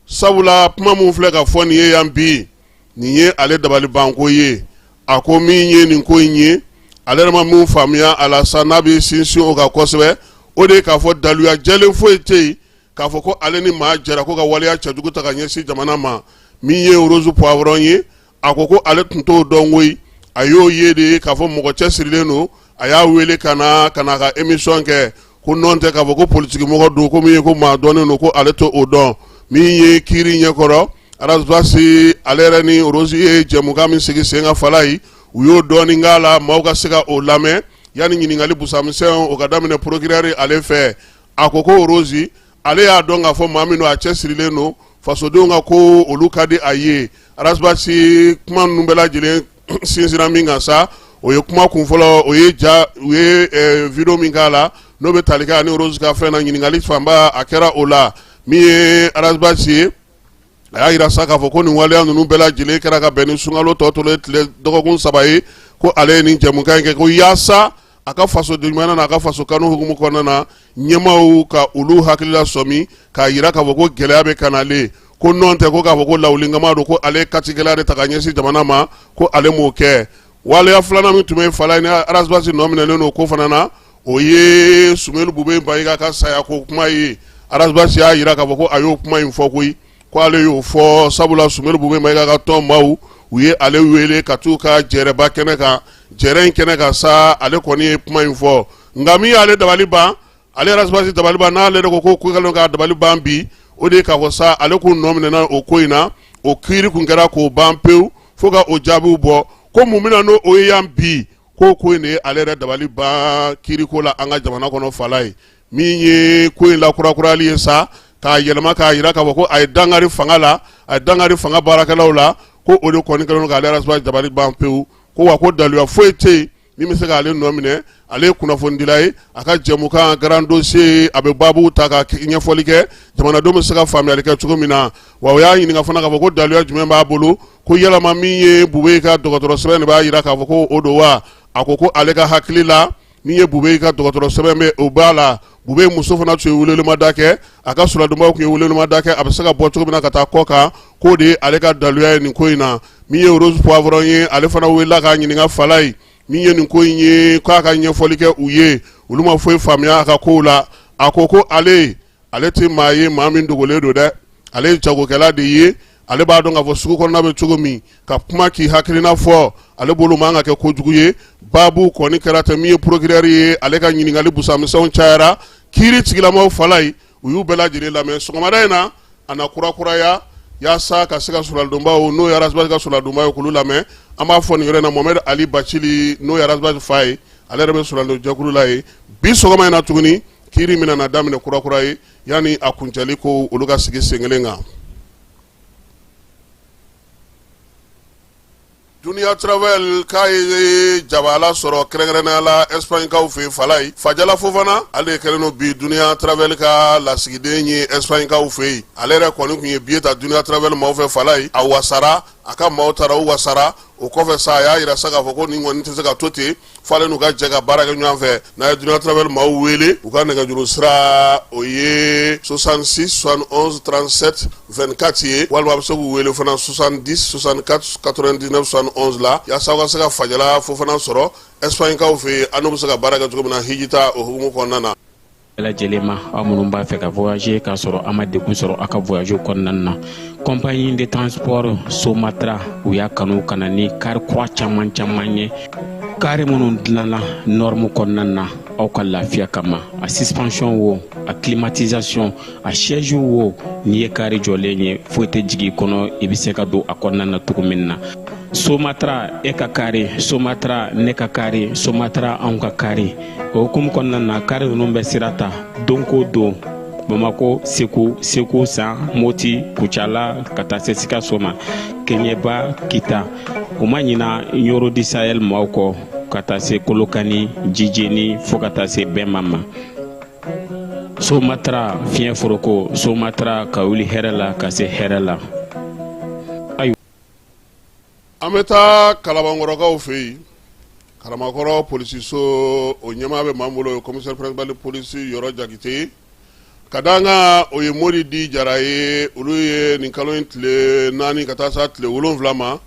sabula kuma min filɛ ka fɔ nin ye yan bi, nin ye ale dabali banko ye. A ko min ye nin ko in ye, ale yɛrɛ ma min faamuya a la sa, n'a bɛ sinsin o kan kosɛbɛ, o de ye k'a fɔ daluya jɛlen foyi tɛ yen k'a fɔ ko ale ni maa jɛra ko ka waleya cɛjugu ta ka ɲɛsin jamana ma. Min ye Rose Poivron ye, a ko ko ale tun t'o dɔn koyi, a y'o ye de k'a fɔ mɔgɔ cɛsirilen don, a y'a wele ka na ka na a ka émission kɛ, ko nɔn tɛ k'a fɔ ko politikimɔgɔ don, ko min ye ko maa dɔnnen don, ko ale t'o dɔn. Min ye kiiri ɲɛkɔrɔ, Ras Bath ale yɛrɛ ni Rose ye jɛmukan min sigi sen kan Falaye, u y'o dɔɔnin k'a la, maaw ka se ka o lamɛn yanni ɲininkali busamisɛnw o ka daminɛ procureur ale fɛ. A ko ko Rose ale y'a dɔn k'a fɔ maa min don, a cɛsirilen don, fasodenw ka ko olu ka di a ye. Ras Bath kuma ninnu bɛɛ lajɛlen sinsinna min kan sa, o ye kuma kun fɔlɔ, o ye ja u ye vidéo min k'a la, n'o bɛ tali kɛ ani Rose ka fɛn na, ɲininkali fanba a kɛra o la. Min ye Ras Bath ye, a y'a jira sa k'a fɔ ko nin waleya ninnu bɛɛ lajɛlen kɛra ka bɛn ni sunkalo tɔ tolen tile dɔgɔkun 3 ye, ko ale ye nin jɛmukan in kɛ ko yaasa a ka fasoden ɲuman na, a ka faso kanu hukumu kɔnɔna na, ɲɛmaaw ka olu hakilila sɔmi k'a jira k'a fɔ ko gɛlɛya bɛ ka nalen. Ko nɔn tɛ ko k'a fɔ ko lawulinkama don, ko ale ye katikɛla de ta ka ɲɛsin jamana ma, ko ale m'o kɛ. Waleya filanan min tun bɛ Falaye ni Ras Bath nɔ minɛnen don ko fana na, o ye Sumelu Bube Mayiga ka saya ko kuma ye. Ras Bath y'a jira k'a fɔ ko a y'o kuma in fɔ koyi, ko ale y'o fɔ sabula Sumelu Bube Mayiga ka tɔn maaw u ye ale wele ka t'u ka jɛrɛba kɛnɛ kan. Jɛrɛ in kɛnɛ kan sa, ale kɔni ye kuma in fɔ, nka min y'ale dabali ban, ale Ras Bath dabali ban, n'ale de ko ko kɛlen k'a dabali ban bi, o de ye k'a fɔ sa ale kun nɔ minɛna o ko in na, o kiiri kun kɛra k'o ban pewu fo ka o jaabiw bɔ, ko mun bɛna n'o o ye yan bi, ko ko in de ye ale yɛrɛ dabali ban kiiriko la an ka jamana kɔnɔ. Falaye, min ye ko in lakurakurayali ye sa, k'a yɛlɛma k'a jira k'a fɔ ko a ye dankari fanga la, a ye dankari fanga baarakɛlaw la, ko o de kɔni kɛlen don k'ale Ras Bath dabali ban pewu, ko wa ko daluya foyi tɛ yen min bɛ se k'ale nɔ minɛ. Ale ye kunnafonidila ye, a ka jɛmukan Grand Dossier, a bɛ baabuw ta ka ɲɛfɔli kɛ jamanadenw bɛ se ka faamuyali kɛ cogo min na. Wa o y'a ɲininka fana k'a fɔ ko daluya jumɛn b'a bolo, ko yalama min ye Bube ka dɔgɔtɔrɔ sɛbɛn de b'a jira k'a fɔ ko o don wa? A ko ko ale ka hakili la, min ye Bube ka dɔgɔtɔrɔ sɛbɛn bɛ o b'a la. Bube muso fana tun ye welewelemada kɛ, a ka soladonbaw tun ye welewelemada kɛ a bɛ se ka bɔ cogo min na ka taa kɔ kan, k'o de ye ale ka daluya ye nin ko in na. Min ye Rose Poivron ye, ale fana welela k'a ɲininka Falaye, min ye nin ko in ye, k'a ka ɲɛfɔli kɛ u ye. Olu ma foyi faamuya a ka kow la. A ko ko ale tɛ maa ye maa min dogolen don dɛ, ale ye jagokɛla de ye, ale b'a dɔn k'a fɔ sugu kɔnɔna bɛ cogo min, ka kuma k'i hakilina fɔ ale bolo man ka kɛ kojugu ye. Baabu kɔni kɛra ten. Min ye procureur ye, ale ka ɲininkali busamisɛnw cayara. Kiiri tigilamaw Falaye, u y'u bɛɛ lajɛlen lamɛn sɔgɔmada in na. A na kurakuraya yaasa ka se ka soladonbaw, n'o ye Ras Bath ka soladonbaw ye, k'olu lamɛn. An b'a fɔ nin yɔrɔ in na, Mohamed Ali Bacili, n'o ye Ras Bath fa ye, ale yɛrɛ bɛ soladon jɛkulu la ye bi sɔgɔma in na tuguni. Kiiri min nana daminɛ kurakura ye yanni a kuncɛli ko olu ka sigi sen kelen kan. Dunia Travel k'a ye jabala sɔrɔ kɛrɛnkɛrɛnnenya la Espagne-kaw fɛ yen. Falaye, Fajala Fofana, ale de kɛlen don bi Dunia Travel ka lasigiden ye Espagne-kaw fɛ yen. Ale yɛrɛ kɔni tun ye billet ta Dunia Travel maaw fɛ. Falaye, a wasara, a ka maaw taara, u wasara. O kɔfɛ sa, a y'a jira sa k'a fɔ ko nin kɔni tɛ se ka to ten, f'ale n'u ka jɛ ka baara kɛ ɲɔgɔn fɛ. N'a ye Dunia Travel maaw wele, u ka nɛgɛjuru sira o ye 66 71 37 24 ye, walima a bɛ se k'u wele fana 70 64 99 71 la, yaasa aw ka se ka Fajala Fofana sɔrɔ Espagne-kaw fɛ yen, an n'u bɛ se ka baara kɛ cogo min na hijita o hukumu kɔnɔna na. Bɛɛ lajɛlen ma, aw minnu b'a fɛ ka voyager k'a sɔrɔ a ma degun sɔrɔ aw ka voyage kɔnɔna na, compagnie de transport Somatra, u y'a kanu ka na ni kari kura caman caman ye, kari minnu dilanna norme kɔnɔna na aw ka lafiya kama. A suspension wo, a climatisation, a siège wo, n'i ye kari jɔlen ye, foyi tɛ jigin i kɔnɔ, i bɛ se ka don a kɔnɔna na cogo min na. Somatra, e ka kari, Somatra, ne ka kari, Somatra, anw ka kari. O hukumu kɔnɔna na, kari ninnu bɛ sira ta don ko don Bamako, Segu, Segu San, Moti, Kucala, ka taa se Sikaso ma, Keɲeba, Kita. U ma ɲina Ɲoro du Sahel maaw kɔ, ka taa se Kolokani, Jijeni, fo ka taa se Bɛma ma. Somatra, fiɲɛ foroko, Somatra, ka wuli hɛrɛ la ka se hɛrɛ la. An bɛ taa Kalabankɔrɔkaw fɛ yen. Kalabankɔrɔ polisiso o ɲɛmaa bɛ maa bolo, commissaire principal de police Yɔrɔ Jakite, ka da an kan, o ye Mori Di Jara ye. Olu ye nin kalo in tile 4 ka taa sa tile 7 ma,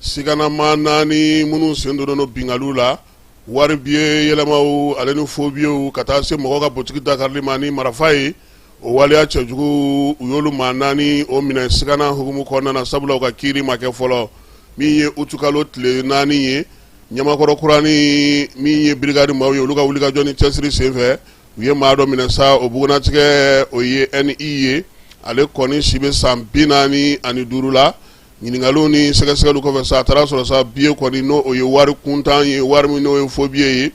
siganama naani minnu sen donnen don binkanniw la, wari biye yɛlɛmaw ale ni faux billets, ka taa se mɔgɔ ka butigi dakarili ma ni marifa ye, o waleya cɛjugu, u y'olu maa naani o minɛ sigana hukumu kɔnɔna na, sabula u ka kiiri ma kɛ fɔlɔ. Min ye utukalo tile 4 ye, Ɲamakɔrɔ Kurani, min ye brigade maaw ye, olu ka wulikajɔ ni cɛsiri senfɛ, u ye maa dɔ minɛ sa, o bugunnatigɛ o ye NI ye. Ale kɔni si bɛ san 45 la. Ɲininkaliw ni sɛgɛsɛgɛliw kɔfɛ sa, a taara sɔrɔ sa billet kɔni, n'o o ye wari kuntan ye, wari min n'o ye faux billet ye,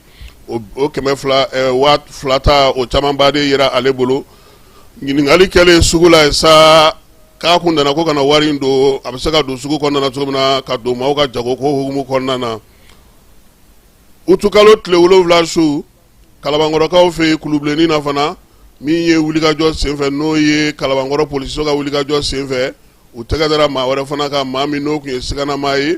o 200, 2000 ta, o camanba de yera ale bolo. Ɲininkali kɛlen sugu la yen sa, k'a kun nana ko ka na wari in don, a bɛ se ka don sugu kɔnɔna na cogo min na, ka don maaw ka jago ko hukumu kɔnɔna na. Utukalo tile 7 su, Kalabankɔrɔkaw fɛ yen, Kulubilennin na fana, min ye wulikajɔ senfɛ, n'o ye Kalabankɔrɔ polisiso ka wulikajɔ senfɛ, u tɛgɛ dara maa wɛrɛ fana kan, maa min n'o tun ye siganamaa ye,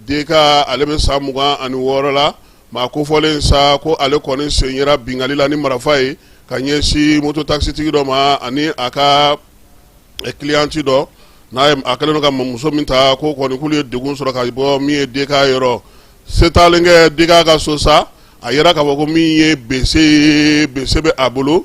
DK, ale bɛ san 26 la. Maa kofɔlen sa ko ale kɔni sen yera binkanni la ni marifa ye ka ɲɛsin moto takisitigi dɔ ma ani a ka client dɔ. N'a ye a kɛlen don ka muso min ta ko kɔni k'olu ye degun sɔrɔ ka bɔ min ye DK yɔrɔ se taalen kɛ DK ka so sa a yera k'a fɔ ko min ye bese ye bese bɛ a bolo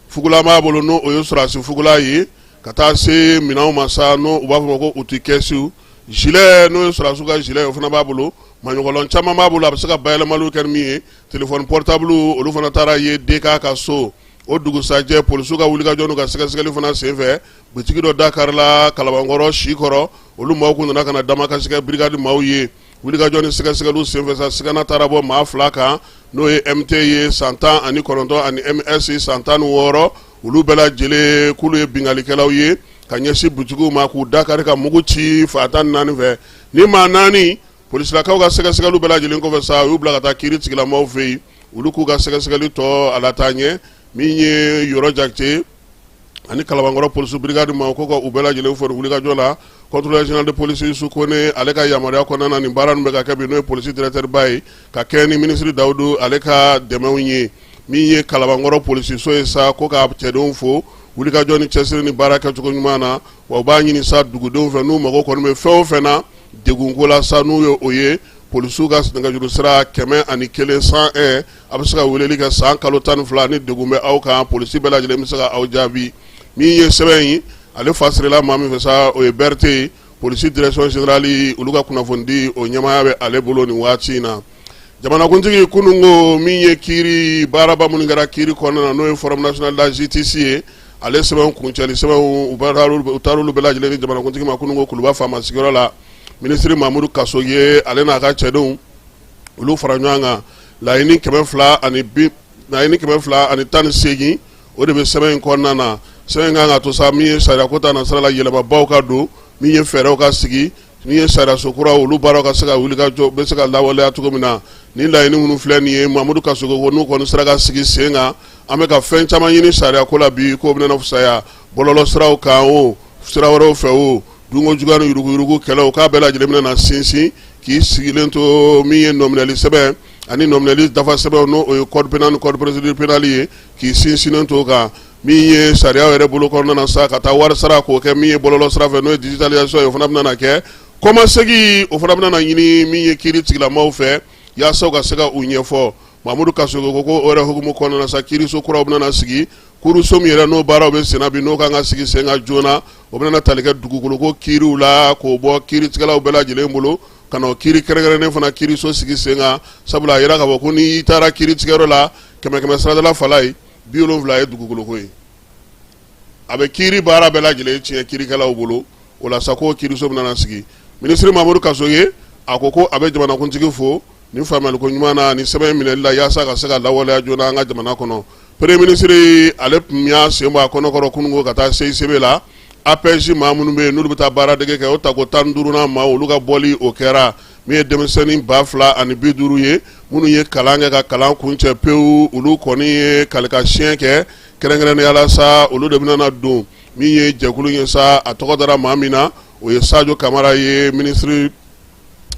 fugulan b'a bolo n'o o ye sɔrɔdasi fugulan ye ka taa se minɛnw ma sa n'o u b'a fɔ ko outil caisse gilet n'o ye sɔrɔdasiw ka gilet o fana b'a bolo maɲɔgɔlɔn caman b'a bolo a bɛ se ka bayɛlɛmaliw kɛ ni min ye téléphone portable olu fana taara ye DK ka so o dugusajɛ polisiw ka wulikajɔ n'u ka sɛgɛsɛgɛli fana senfɛ butigi dɔ da karila Kalabankɔrɔ Sikɔrɔ olu maaw kun nana ka na damakasi kɛ brigade maaw ye wulikajɔ ni sɛgɛsɛgɛliw senfɛ sa sigana taara bɔ maa fila kan n'o ye MT ye san 19 ani MS san 16 olu bɛɛ lajɛlen k'olu ye binkannikɛlaw ye ka ɲɛsin butigiw ma k'u da kari ka mugu ci fan 14 fɛ ni maa naani polisilakaw ka sɛgɛsɛgɛliw bɛɛ lajɛlen kɔfɛ sa u y'u bila ka taa kiiri tigilamaaw fɛ yen olu k'u ka sɛgɛsɛgɛli tɔ a lataa ɲɛ min ye Yɔrɔ Jakite ani Kalabankɔrɔ polisi brigade ma ko ka u bɛɛ lajɛlen fo wulikajɔ la contrôleur général de police Yusu Kone ale ka yamaruya kɔnɔna na nin baara ninnu bɛ ka kɛ bi n'o ye polisi directeur ba ye ka kɛ ni minisiri Dawudu ale ka dɛmɛw ye min ye Kalabankɔrɔ polisiso ye sa ko ka cɛdenw fo wulikajɔ ni cɛsiri ni baara kɛcogo ɲuman na wa u b'a ɲini sa dugudenw fɛ n'u mago kɔni bɛ fɛn o fɛn na degunko la sa n'u ye o ye polisiw ka nɛgɛjuru sira 101 101 a bɛ se ka weleli kɛ san kalo 12 ni degun bɛ aw kan polisi bɛɛ lajɛlen bɛ se ka aw jaabi min ye sɛbɛn in ale fasirila maa min fɛ sa o ye Berete ye polisi direction générale olu ka kunnafonidi o ɲɛmaaya bɛ ale bolo nin waati in na jamanakuntigi kununko min ye kiiri baaraba minnu kɛra kiiri kɔnɔna na n'o ye forum national de la justice ye ale sɛbɛn kuncɛli sɛbɛnw u taar'olu bɛɛ lajɛlen di jamanakuntigi ma kununko kuluba faama sigiyɔrɔ la minisiri Mamudu Kasoge ale n'a ka cɛdenw olu fara ɲɔgɔn kan laɲini 218 o de bɛ sɛbɛn in kɔnɔna na sɛbɛn in kan ka to sa min ye sariyako ta nasira la yɛlɛmabaw ka don min ye fɛɛrɛw ka sigi min ye sariyaso kura olu baaraw ka se ka wuli ka jɔ bɛ se ka lawaleya cogo min na ni laɲini minnu filɛ nin ye Mamudu Kasoge ko n'u kɔni sera ka sigi sen kan an bɛ ka fɛn caman ɲini sariyako la bi k'o bɛna fisaya bɔlɔlɔ siraw kan o sira wɛrɛw fɛ o dunko juguya ni yuruguyurugu kɛlɛw k'a bɛɛ lajɛlen bɛna na sinsin k'i sigilen to min ye nɔminɛli sɛbɛn ani nɔminɛli dafa sɛbɛnw n'o o ye code pénal ni code procédure pénale ye k'i sinsinnen to o kan min ye sariya yɛrɛ bolo kɔnɔna na sa ka taa wari sara k'o kɛ min ye bɔlɔlɔ sira fɛ n'o ye digitalisation ye o fana bɛna na kɛ kɔmasegin o fana bɛna na ɲini min ye kiiri tigilamaaw fɛ yaasa u ka se ka u ɲɛfɔ Mamudu Kasoge ko o yɛrɛ hukumu kɔnɔna na sa kiiriso kuraw bɛna na sigi kuruso min yɛrɛ n'o baaraw bɛ senna bi n'o kan ka sigi sen kan joona o bɛna tali kɛ dugukoloko kiiriw la k'o bɔ kiiritigɛlaw bɛɛ lajɛlen bolo ka na o kiiri kɛrɛnkɛrɛnnen fana kiiriso sigi sen kan sabula a yira k'a fɔ ko n'i taara kiiritigɛyɔrɔ la kɛmɛ kɛmɛ sarada la fala ye 70 ye dugukoloko ye a bɛ kiiri baara bɛɛ lajɛlen tiɲɛ kiirikɛlaw bolo o la sa k'o kiiriso bɛna na sigi minisiri Mamudu Kasoge a ko ko a bɛ jamanakuntigi fo ni faamuyaliko ɲuman na ni sɛbɛn minɛli la yaasa ka se ka lawaleya joona an ka jamana kɔnɔ premier ministre ale tun y'a sen bɔ a kɔnɔkɔrɔ kununko ka taa CICB la APEJ maa minnu bɛ yen n'olu bɛ taa baaradege kɛ o tako 15nan maa olu ka bɔli o kɛra min ye denmisɛnnin 2050 ye minnu ye kalan kɛ ka kalan kuncɛ pewu olu kɔni ye kalikasiyɛn kɛ kɛrɛnkɛrɛnnenya la sa olu de bɛna don min ye jɛkulu ye sa a tɔgɔ dara maa min na o ye Sajo Kamara ye ministre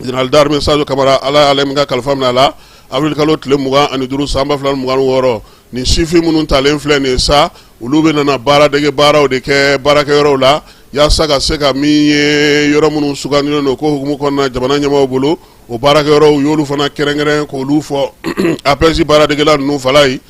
général d'armée Sajo Kamara ala y'ale min ka kalifa minɛ a la avril kalo tile 25 san 2026 nin sifin minnu talen filɛ nin ye sa olu bɛ nana baaradege baaraw de kɛ baarakɛyɔrɔw la yaasa ka se ka min ye yɔrɔ minnu sugandilen don ko hukumu kɔnɔna jamana ɲɛmaaw bolo o baarakɛyɔrɔw u y'olu fana kɛrɛnkɛrɛn k'olu fɔ APEJ baaradegela ninnu fala ye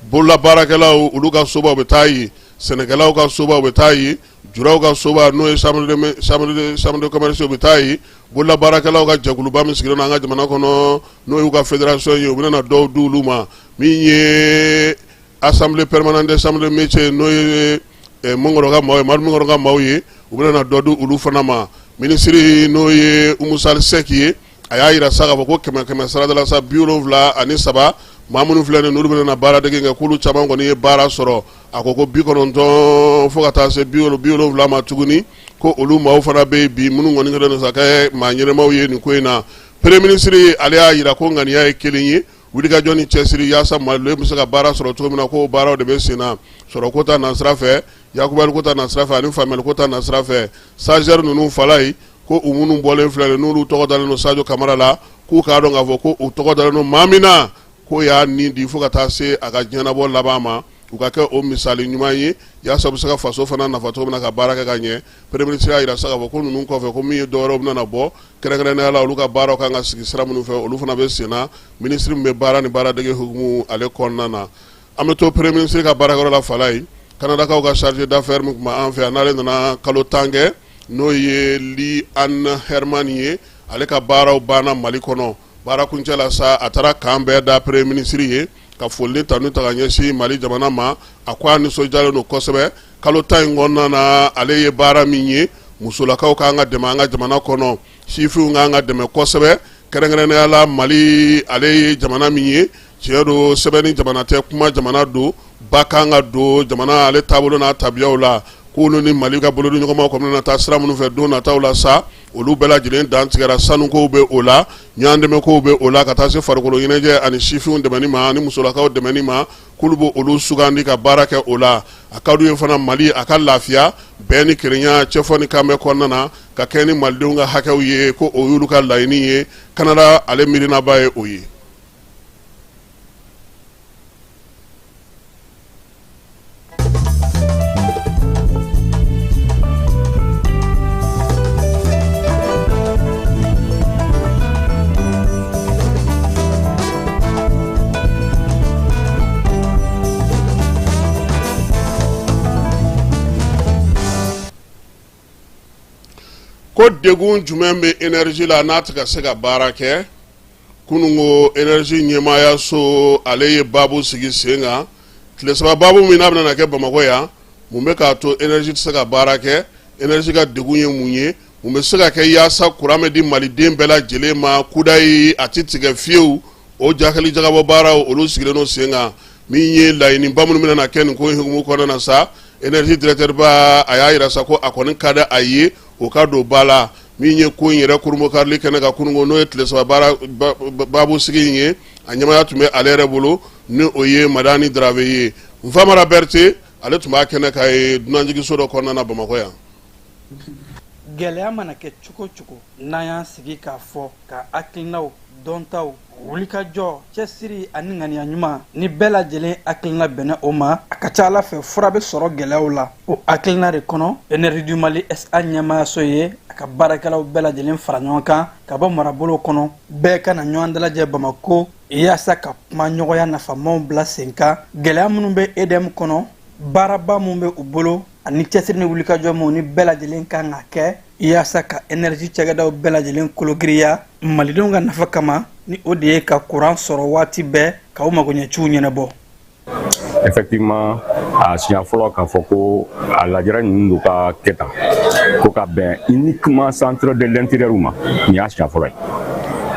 bolola baarakɛlaw olu ka sobaw bɛ taa yen sɛnɛkɛlaw ka sobaw bɛ taa yen juraw ka soba n'o ye chambre de commerce bɛ taa yen bolola baarakɛlaw ka jɛkuluba min sigilen don an ka jamana kɔnɔ n'o y'u ka fédération ye u bɛna dɔw di olu ma min ye assemblée permanente des chambres de métiers n'o ye Mɔnkɔrɔ ka maaw ye Madu Mɔnkɔrɔ ka maaw ye u bɛna dɔ di olu fana ma minisiri n'o ye Umu Sali Sɛki ye a y'a jira sa k'a fɔ ko kɛmɛ kɛmɛ sarada la sa 73 maa minnu filɛ nin n'olu bɛna na baaradege kɛ k'olu caman kɔni ye baara sɔrɔ a ko ko 90 fo ka taa se 70 ma tuguni ko olu maaw fana bɛ yen bi minnu kɔni kɛlen don sa kɛ maa ɲɛnamaw ye nin ko in na premier ministre ale y'a jira ko ŋaniya ye kelen ye wulikajɔ ni cɛsiri yaasa malidenw bɛ se ka baara sɔrɔ cogo min na k'o baaraw de bɛ sen na sɔrɔko ta nasira fɛ yakubaliko ta nasira fɛ ani faamuyaliko ta nasira fɛ stagiaire ninnu fala ye ko u minnu bɔlen filɛ n'olu tɔgɔ dalen don Sajo Kamara la k'u k'a dɔn k'a fɔ ko u tɔgɔ dalen don maa min na k'o y'a ni di fo ka taa se a ka diɲɛnabɔ laban ma u ka kɛ o misali ɲuman ye yaasa u bɛ se ka faso fana nafa cogo min na ka baara kɛ ka ɲɛ. Premier ministre y'a jira sa k'a fɔ ko ninnu kɔfɛ, ko min ye dɔwɛrɛw bɛna na bɔ, kɛrɛnkɛrɛnnenya la olu ka baaraw kan ka sigi sira minnu fɛ, olu fana bɛ sen na. Minisiri min bɛ baara ni baaradege hukumu ale kɔnɔna na, an bɛ to premier ministre ka baarakɛyɔrɔ la Falayi. Kanadakaw ka chargé d'affaires min tun bɛ an fɛ yan, n'ale nana kalo 10 kɛ, n'o ye Lee Ann Herman ye, ale ka baaraw banna Mali kɔnɔ. Baara kuncɛ la sa, a taara kan bɛɛ da premier ministre ye ka foli ni tanu ta ka ɲɛsin Mali jamana ma. A ko a nisɔndiyalen don kosɛbɛ kalo 10 in kɔnɔna na, ale ye baara min ye. Musolakaw k'an ka dɛmɛ an ka jamana kɔnɔ, sifinw k'an ka dɛmɛ kosɛbɛ, kɛrɛnkɛrɛnnenya la Mali, ale ye jamana min ye, tiɲɛ don, sɛbɛnni jamana tɛ, kuma jamana don, ba kan ka don jamana ale taabolo n'a tabiyaw la. K'olu ni Mali ka bolodiɲɔgɔnmaw kɔni na taa sira minnu fɛ don nataw la sa, olu bɛɛ lajɛlen dantigɛra. Sanukow bɛ o la, ɲɔgɔndɛmɛkow bɛ o la, ka taa se farikolo ɲɛnajɛ ani sifinw dɛmɛni ma ani musolakaw dɛmɛni ma, k'olu bɛ olu sugandi ka baara kɛ o la. A ka d'u ye fana Mali a ka lafiya, bɛn ni kelenya, cɛfɔ ni kanbɛn kɔnɔna na, ka kɛ ni malidenw ka hakɛw ye, ko o y'olu ka laɲini ye. Kanada ale miirinaba ye o ye. Ko degun jumɛn bɛ énergie la n'a tɛ ka se ka baara kɛ? Kununko énergie ɲɛmaayaso ale ye baabu sigi sen kan, tile 3 baabu min n'a bɛna na kɛ Bamakɔ yan. Mun bɛ k'a to énergie tɛ se ka baara kɛ? Énergie ka degun ye mun ye? Mun bɛ se ka kɛ yaasa kuran bɛ di maliden bɛɛ lajɛlen ma kudayi, a tɛ tigɛ fiyewu? O jakali jagabɔ baaraw, olu sigilen don sen kan. Min ye laɲiniba minnu bɛna na kɛ nin ko in hukumu kɔnɔna na sa, énergie directeur ba a y'a jira sa ko a kɔni ka di a ye o ka don ba la. Min ye ko in yɛrɛ kurunbonkarili kɛnɛ kan kununko, n'o ye tile 3 baara baabu sigi in ye, a ɲɛmaaya tun bɛ ale yɛrɛ bolo, ni o ye Madani Dramé ye. Nfamara Berete, ale tun b'a kɛnɛ kan ye dunanjiginso dɔ kɔnɔna na Bamakɔ yan. Gɛlɛya mana kɛ cogo cogo, n'an y'an sigi k'a fɔ ka hakilinaw, dɔntaw, wulikajɔ, cɛsiri ani ŋaniya ɲuman, ni bɛɛ lajɛlen hakilina bɛnna o ma, a ka ca ala fɛ fura bɛ sɔrɔ gɛlɛyaw la. O hakilina de kɔnɔ, Énergie du Mali SA ɲɛmaayaso ye a ka baarakɛlaw bɛɛ lajɛlen fara ɲɔgɔn kan ka bɔ marabolow kɔnɔ, bɛɛ ka na ɲɔgɔn dalajɛ Bamako yaasa ka kuma ɲɔgɔnya nafamaw bila sen kan, gɛlɛya minnu bɛ EDM kɔnɔ, baaraba min bɛ u bolo ani cɛsiri ni wulikajɔ minnu ni bɛɛ lajɛlen kan ka kɛ yaasa ka énergie cakɛdaw bɛɛ lajɛlen kologiriya malidenw ka nafa kama, ni o de ye ka kuran sɔrɔ waati bɛɛ, ka u magoɲɛciw ɲɛnabɔ. Effectivement, a siɲɛ fɔlɔ k'a fɔ ko a lajɛrɛ ninnu don ka kɛ tan ko ka bɛn uniquement centre de l'intérieur ma, nin y'a siɲɛ fɔlɔ ye.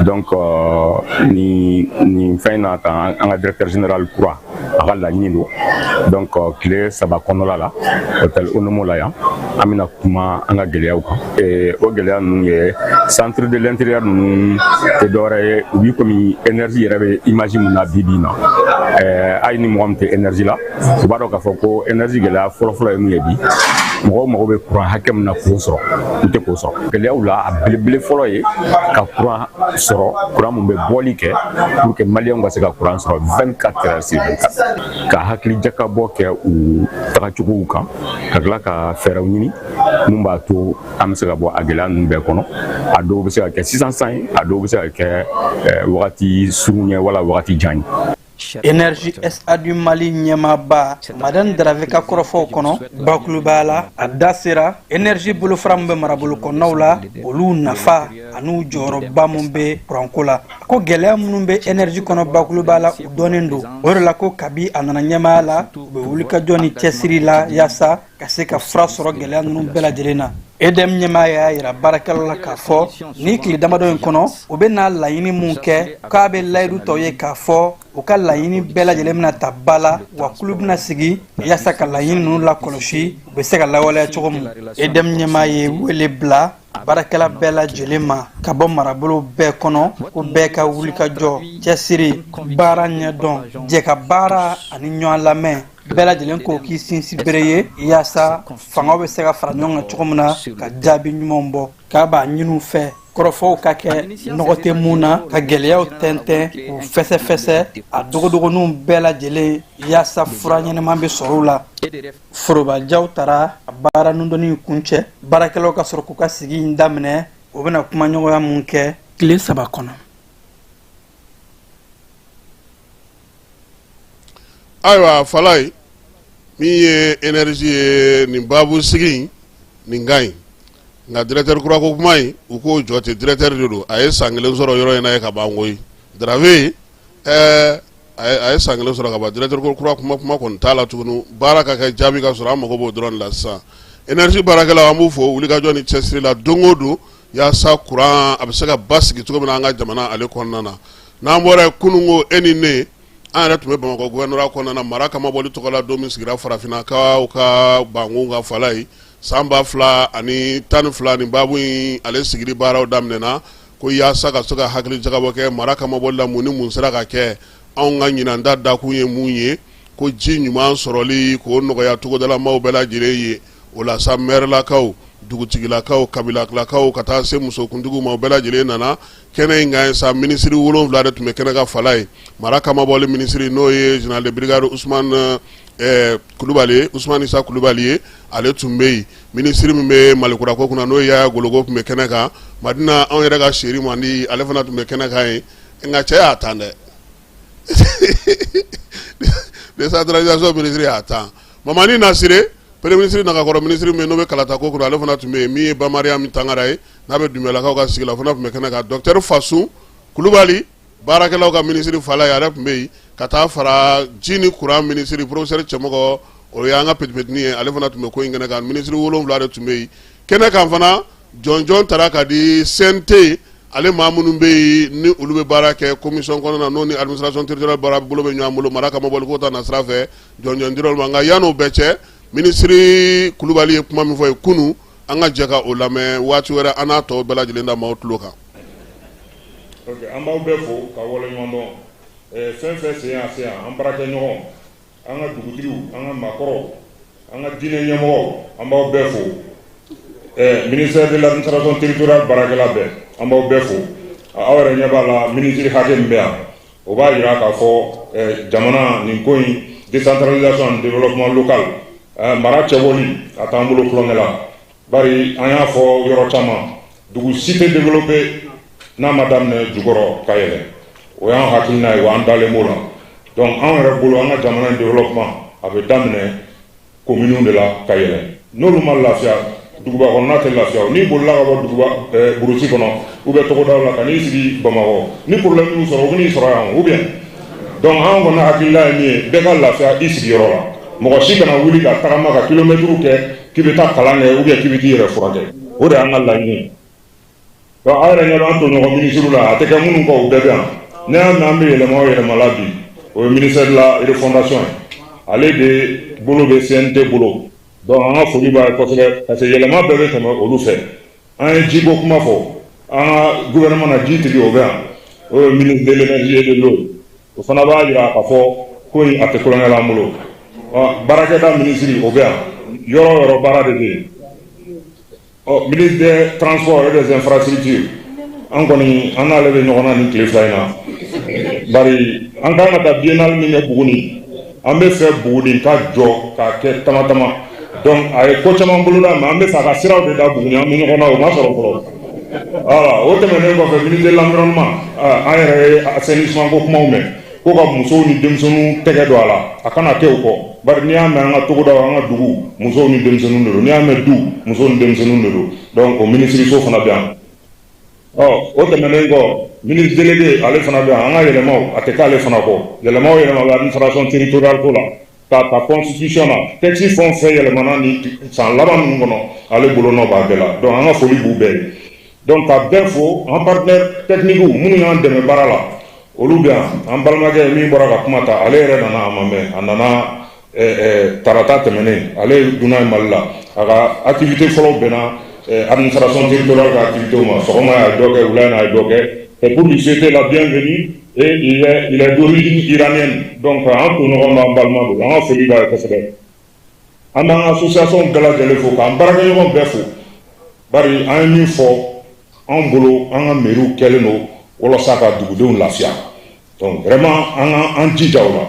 Donc nin fɛn na tan, an ka directeur général kura, a ka laɲini don. Donc tile 3 kɔnɔla la, hôtel Onomo la yan, an bɛna kuma an ka gɛlɛyaw kan. O gɛlɛya ninnu ye centre de l'intérieur ninnu tɛ dɔwɛrɛ ye, u bi komi énergie yɛrɛ bɛ image mun na bi bi in na. Hali ni mɔgɔ min tɛ énergie la, u b'a dɔn k'a fɔ ko énergie gɛlɛya fɔlɔfɔlɔ ye mun ye bi, mɔgɔw mago bɛ kuran hakɛ min na k'o sɔrɔ, u tɛ k'o sɔrɔ. Gɛlɛyaw la, a belebele fɔlɔ ye ka kuran sɔrɔ, kuran mun bɛ bɔli kɛ pour que maliyɛnw ka se ka kuran sɔrɔ 24 heures sur 24, ka hakili jakabɔ kɛ u tagacogow kan, ka tila ka fɛɛrɛw ɲini mun b'a to an bɛ se ka bɔ a gɛlɛya ninnu bɛɛ kɔnɔ. A dɔw bɛ se ka kɛ sisan san ye, a dɔw bɛ se ka kɛ wagati surun ye wala wagati jan ye. Énergie SA du Mali ɲɛmaaba Madani Dramé ka kɔrɔfɔw kɔnɔ, bakurubaya la, a da sera énergie bolofara min bɛ marabolo kɔnɔnaw la, olu nafa an'u jɔyɔrɔba min bɛ kuranko la. A ko gɛlɛya minnu bɛ énergie kɔnɔ, bakurubaya la, u dɔnnen don. O de la ko kabi a nana ɲɛmaaya la, u bɛ wulikajɔ ni cɛsiri la yaasa ka se ka fura sɔrɔ gɛlɛya ninnu bɛɛ lajɛlen na. EDM ɲɛmaa y'a yira baarakɛlaw la k'a fɔ ni tile damadɔ in kɔnɔ, u bɛ n'a laɲini mun kɛ, k'a bɛ layidu tɔw ye k'a fɔ u ka laɲini bɛɛ lajɛlen bɛna ta ba la, wa kulu bɛna sigi yaasa ka laɲini ninnu lakɔlɔsi, u bɛ se ka lawaleya cogo min. EDM ɲɛmaa ye wele bila baarakɛla bɛɛ lajɛlen ma ka bɔ marabolo bɛɛ kɔnɔ, ko bɛɛ ka wulikajɔ, cɛsiri, baara ɲɛdɔn, jɛ ka baara ani ɲɔgɔn lamɛn, bɛɛ lajɛlen k'o k'i sinsin bere ye yaasa fangaw bɛ se ka fara ɲɔgɔn kan cogo min na ka jaabi ɲumanw bɔ. K'a b'a ɲini u fɛ Kɔrɔfɔw ka kɛ nɔgɔ tɛ mun na, ka gɛlɛyaw tɛntɛn k'u fɛsɛfɛsɛ a dogodogoninw bɛɛ lajɛlen, yaasa fura ɲɛnama bɛ sɔrɔ u la. Forobajaw tara a baara nundɔnni kuncɛ, baarakɛlaw ka sɔrɔ k'u ka sigi in daminɛ. U bɛna kumaɲɔgɔnya mun kɛ tile 3 kɔnɔ? Ayiwa Falaye, min ye énergie ye, nin baabu sigi in nin ka ɲi, nka directeur kura ko kuma in, u k'o jɔ ten. Directeur de don, a ye san 1 sɔrɔ yɔrɔ in na ye ka ban koyi. Darafe, ɛɛ a ye san 1 sɔrɔ ka ban. Directeur ko kura kuma kɔni t'a la tuguni. Baara ka kɛ, jaabi ka sɔrɔ, an mago b'o dɔrɔn de la sisan. Énergie baarakɛlaw, an b'u fo wulikajɔ ni cɛsiri la don o don, yaasa kuran a bɛ se ka basigi cogo min na an ka jamana ale kɔnɔna na. N'an bɔra yen, kunun ko e ni ne, an yɛrɛ tun bɛ Bamakɔ gouvernorat kɔnɔna na, mara kamabɔli tɔgɔ la don min sigira farafinnakaw ka bankun ka Falaye, san 2012, nin baabu in ale sigili baaraw daminɛna ko yaasa ka se ka hakili jagabɔ kɛ mara kamabɔli la, mun ni mun sera ka kɛ, anw ka ɲinan ta dakun ye mun ye, ko ji ɲuman sɔrɔli k'o nɔgɔya togodalamaw bɛɛ lajɛlen ye. O la sa, mɛrilakaw, dugutigilakaw, kabilalakaw, ka taa se musokuntigiw ma, o bɛɛ lajɛlen nana kɛnɛ in kan sa. Minisiri 7 de tun bɛ kɛnɛ kan Falaye. Mara kamabɔli minisiri, n'o ye général de brigade Usumani Kulubali, Usumani Isa Kulubali ye, ale tun bɛ yen. Minisiri min bɛ Malikura ko kunna, n'o ye Yaya Gologo, tun bɛ kɛnɛ kan. Madina, anw yɛrɛ ka seri mandi, ale fana tun bɛ kɛnɛ kan yen. Nka cɛ y'a tan dɛ, décentralisation minisiri y'a tan. Mamani Nasire, premier ministre nagakɔrɔ minisiri min n'o bɛ kalata ko kunna, ale fana tun bɛ yen. Min ye Ba Mariam Tangara ye, n'a bɛ Dunbiyalakaw ka sigi la, o fana tun bɛ kɛnɛ kan. Docteur Fasun Kulubali, baarakɛlaw ka minisiri Falaye, ale tun bɛ yen, ka taa fara ji ni kuran minisiri professeur Cɛmɔgɔ, o y'an ka petipetinin ye, ale fana tun bɛ ko in kɛnɛ kan. Minisiri 7 de tun bɛ yen kɛnɛ kan fana. Jɔnjɔn tara ka di CNT ale maa minnu bɛ yen, ni olu bɛ baara kɛ commission kɔnɔna na, n'o ni administration territoriale baara bolo bɛ ɲɔgɔn bolo, mara kamabɔli ko ta nasira fɛ, jɔnjɔn dira olu ma. Nka yan'o bɛɛ cɛ, minisiri Kulubali ye kuma min fɔ ye kunun, an ka jɛ ka o lamɛn. Waati wɛrɛ, an n'a tɔw bɛɛ lajɛlen da maaw tulo kan. Ok, an b'aw bɛɛ fo ka waleɲuman dɔn. Fɛn fɛn sen y'a se yan, an baarakɛɲɔgɔn, an ka dugutigiw, an ka maakɔrɔw, an ka diinɛ ɲɛmɔgɔw, an b'aw bɛɛ fo. Ministère de l'administration territoriale baarakɛla bɛɛ, an b'aw bɛɛ fo. Aw yɛrɛ ɲɛ b'a la, minisiri hakɛ min bɛ yan, o b'a jira k'a fɔ jamana nin ko in, décentralisation and développement local, mara cɛbɔli, a t'an bolo tulonkɛ la. Bari an y'a fɔ yɔrɔ caman, dugu si tɛ développer n'a ma daminɛ jukɔrɔ ka yɛlɛ. O y'an hakilina ye, wa an dalen b'o la. Donc anw yɛrɛ bolo, an ka jamana in développement a bɛ daminɛ kominiw de la ka yɛlɛ. N'olu ma lafiya, duguba kɔnɔna tɛ lafiya. N'i bolila ka bɔ duguba burusi kɔnɔ ou bien togodaw la ka n'i sigi Bamakɔ, ni problème y'u sɔrɔ, u bɛ n'i sɔrɔ yan ou bien. Donc anw kɔni hakilila ye min ye, bɛɛ ka lafiya i sigiyɔrɔ la. Mɔgɔ si kana wuli ka tagama ka kilomɛtiriw kɛ k'i bɛ taa kalan kɛ ou bien k'i bɛ t'i yɛrɛ furakɛ. O de y'an ka laɲini ye. Donc aw yɛrɛ ɲɛ b'an tɔɲɔgɔn minisiriw la, a tɛ kɛ minnu kɔ, u bɛɛ bɛ yan. Ne y'a mɛn an bɛ yɛlɛma o yɛlɛma la bi, o ye ministère de la refondation ye, ale de bolo bɛ CNT bolo. Donc an ka foli b'a ye kosɛbɛ, parce que yɛlɛma bɛɛ bɛ tɛmɛ olu fɛ. An ye jiko kuma fɔ, an ka gouvernement na, ji tigi o bɛ yan, o ye ministre de l'énergie et de l'eau. O fana b'a jira k'a fɔ ko in a tɛ tulonkɛ la an bolo. Baarakɛda minisiri, o bɛ yan. Yɔrɔ o yɔrɔ, baara de bɛ yen. Ɔ ministre des transports et des infrastructures, an kɔni an n'ale bɛ ɲɔgɔn na nin tile 2 in na. Bari an kan ka taa biennale min kɛ Buguni, an bɛ fɛ Buguni ka jɔ k'a kɛ tama tama. Donc a ye ko caman boloda, mais an bɛ fɛ a ka siraw de da Buguni. An bɛ ɲɔgɔn na, o ma sɔrɔ fɔlɔ. Voilà, o tɛmɛnen kɔfɛ, ministre de l'environnement, an yɛrɛ ye assainissement ko kumaw mɛn, ko ka musow ni denmisɛnninw tɛgɛ don a la, a kana kɛ o kɔ. Bari n'i y'a mɛn an ka togodaw, an ka dugu, musow ni denmisɛnninw de don. N'i y'a mɛn du, musow ni denmisɛnninw de don. Donc o minisiriso fana bɛ yan. Ɔ o tɛmɛnen kɔ, ministre délégué, ale fana bɛ yan. An ka yɛlɛmaw, a tɛ k'ale fana kɔ. Yɛlɛma o yɛlɛma bɛ administration territoriale ko la, k'a ta constitution na, texte fɛn o fɛn yɛlɛmana ni san laban ninnu kɔnɔ, ale bolonɔ b'a bɛɛ la. Donc an ka foli b'u bɛɛ ye. Donc ka bɛɛ fo, an partenaire technique minnu y'an dɛmɛ baara la, olu bɛ yan. An balimakɛ min bɔra ka kuma ta, ale yɛrɛ nana, a ma mɛn, a nana tarata tɛmɛnen. Ale ye dunan ye Mali la. A ka activité fɔlɔ bɛnna administration territoriale ka activité ma. Sɔgɔma a ye dɔ kɛ, wula in na a ye dɔ kɛ. C'est pour lui souhaiter la bienvenue et il est d'origine iranienne. Donc an toɲɔgɔn b'an balima don, an ka foli b'a ye kosɛbɛ. An b'an ka association bɛɛ lajɛlen fo, k'an baarakɛɲɔgɔn bɛɛ fo. Bari an ye min fɔ Anw bolo, an ka maires kɛlen don walasa ka dugudenw lafiya. Donc vraiment, an ka an jija o la.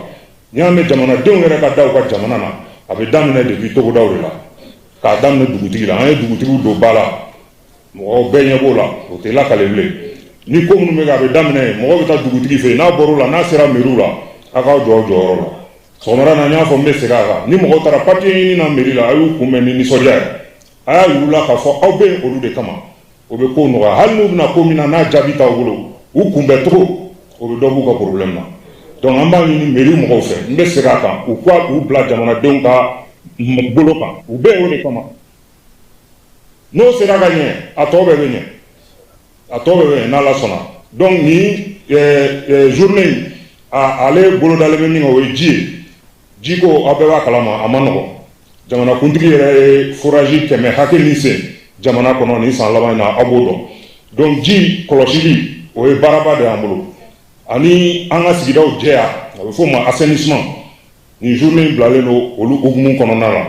N'i y'a mɛn jamanadenw yɛrɛ ka da u ka jamana na, a bɛ daminɛ depuis togodaw de la, k'a daminɛ dugutigi la. An ye dugutigiw don ba la, mɔgɔw bɛɛ ɲɛ b'o la, o tɛ lakale bilen. Ni ko minnu bɛ kɛ, a bɛ daminɛ yen, mɔgɔw bɛ taa dugutigi fɛ yen. N'a bɔr'o la, n'a sera mairie la, a k'aw jɔ aw jɔyɔrɔ la. Sɔgɔmada na, n y'a fɔ, n bɛ segin a kan: ni mɔgɔw taara papier ɲini na mairie la, a y'u kunbɛn ni nisɔndiya ye, a y'a yir'u la k'a fɔ aw bɛ yen olu de kama. O bɛ ko nɔgɔya. Hali n'u bɛna ko min na, n'a jaabi t'aw bolo, u kunbɛn cogo, o bɛ dɔ b'u ka problème na. Donc an b'a ɲini mairie mɔgɔw fɛ, n bɛ segin a kan, u ka u bila jamanadenw ka bolo kan, u bɛ yen o de kama. N'o sera ka ɲɛ, a tɔ bɛɛ bɛ ɲɛ, a tɔ bɛɛ bɛ ɲɛ n'Ala sɔnna. Donc ni journée in, ale bolodalen bɛ min kan, o ye ji ye. Jiko, aw bɛɛ b'a kalama, a ma nɔgɔn. Jamanakuntigi yɛrɛ ye forage 100 hakɛ min sen jamana kɔnɔ nin san laban in na, aw b'o dɔn. Donc ji kɔlɔsili, o ye baaraba de y'an bolo, ani an ka sigidaw jɛya, a bɛ f'o ma assainissement. Nin journée in bilalen don olu hukumu kɔnɔna la.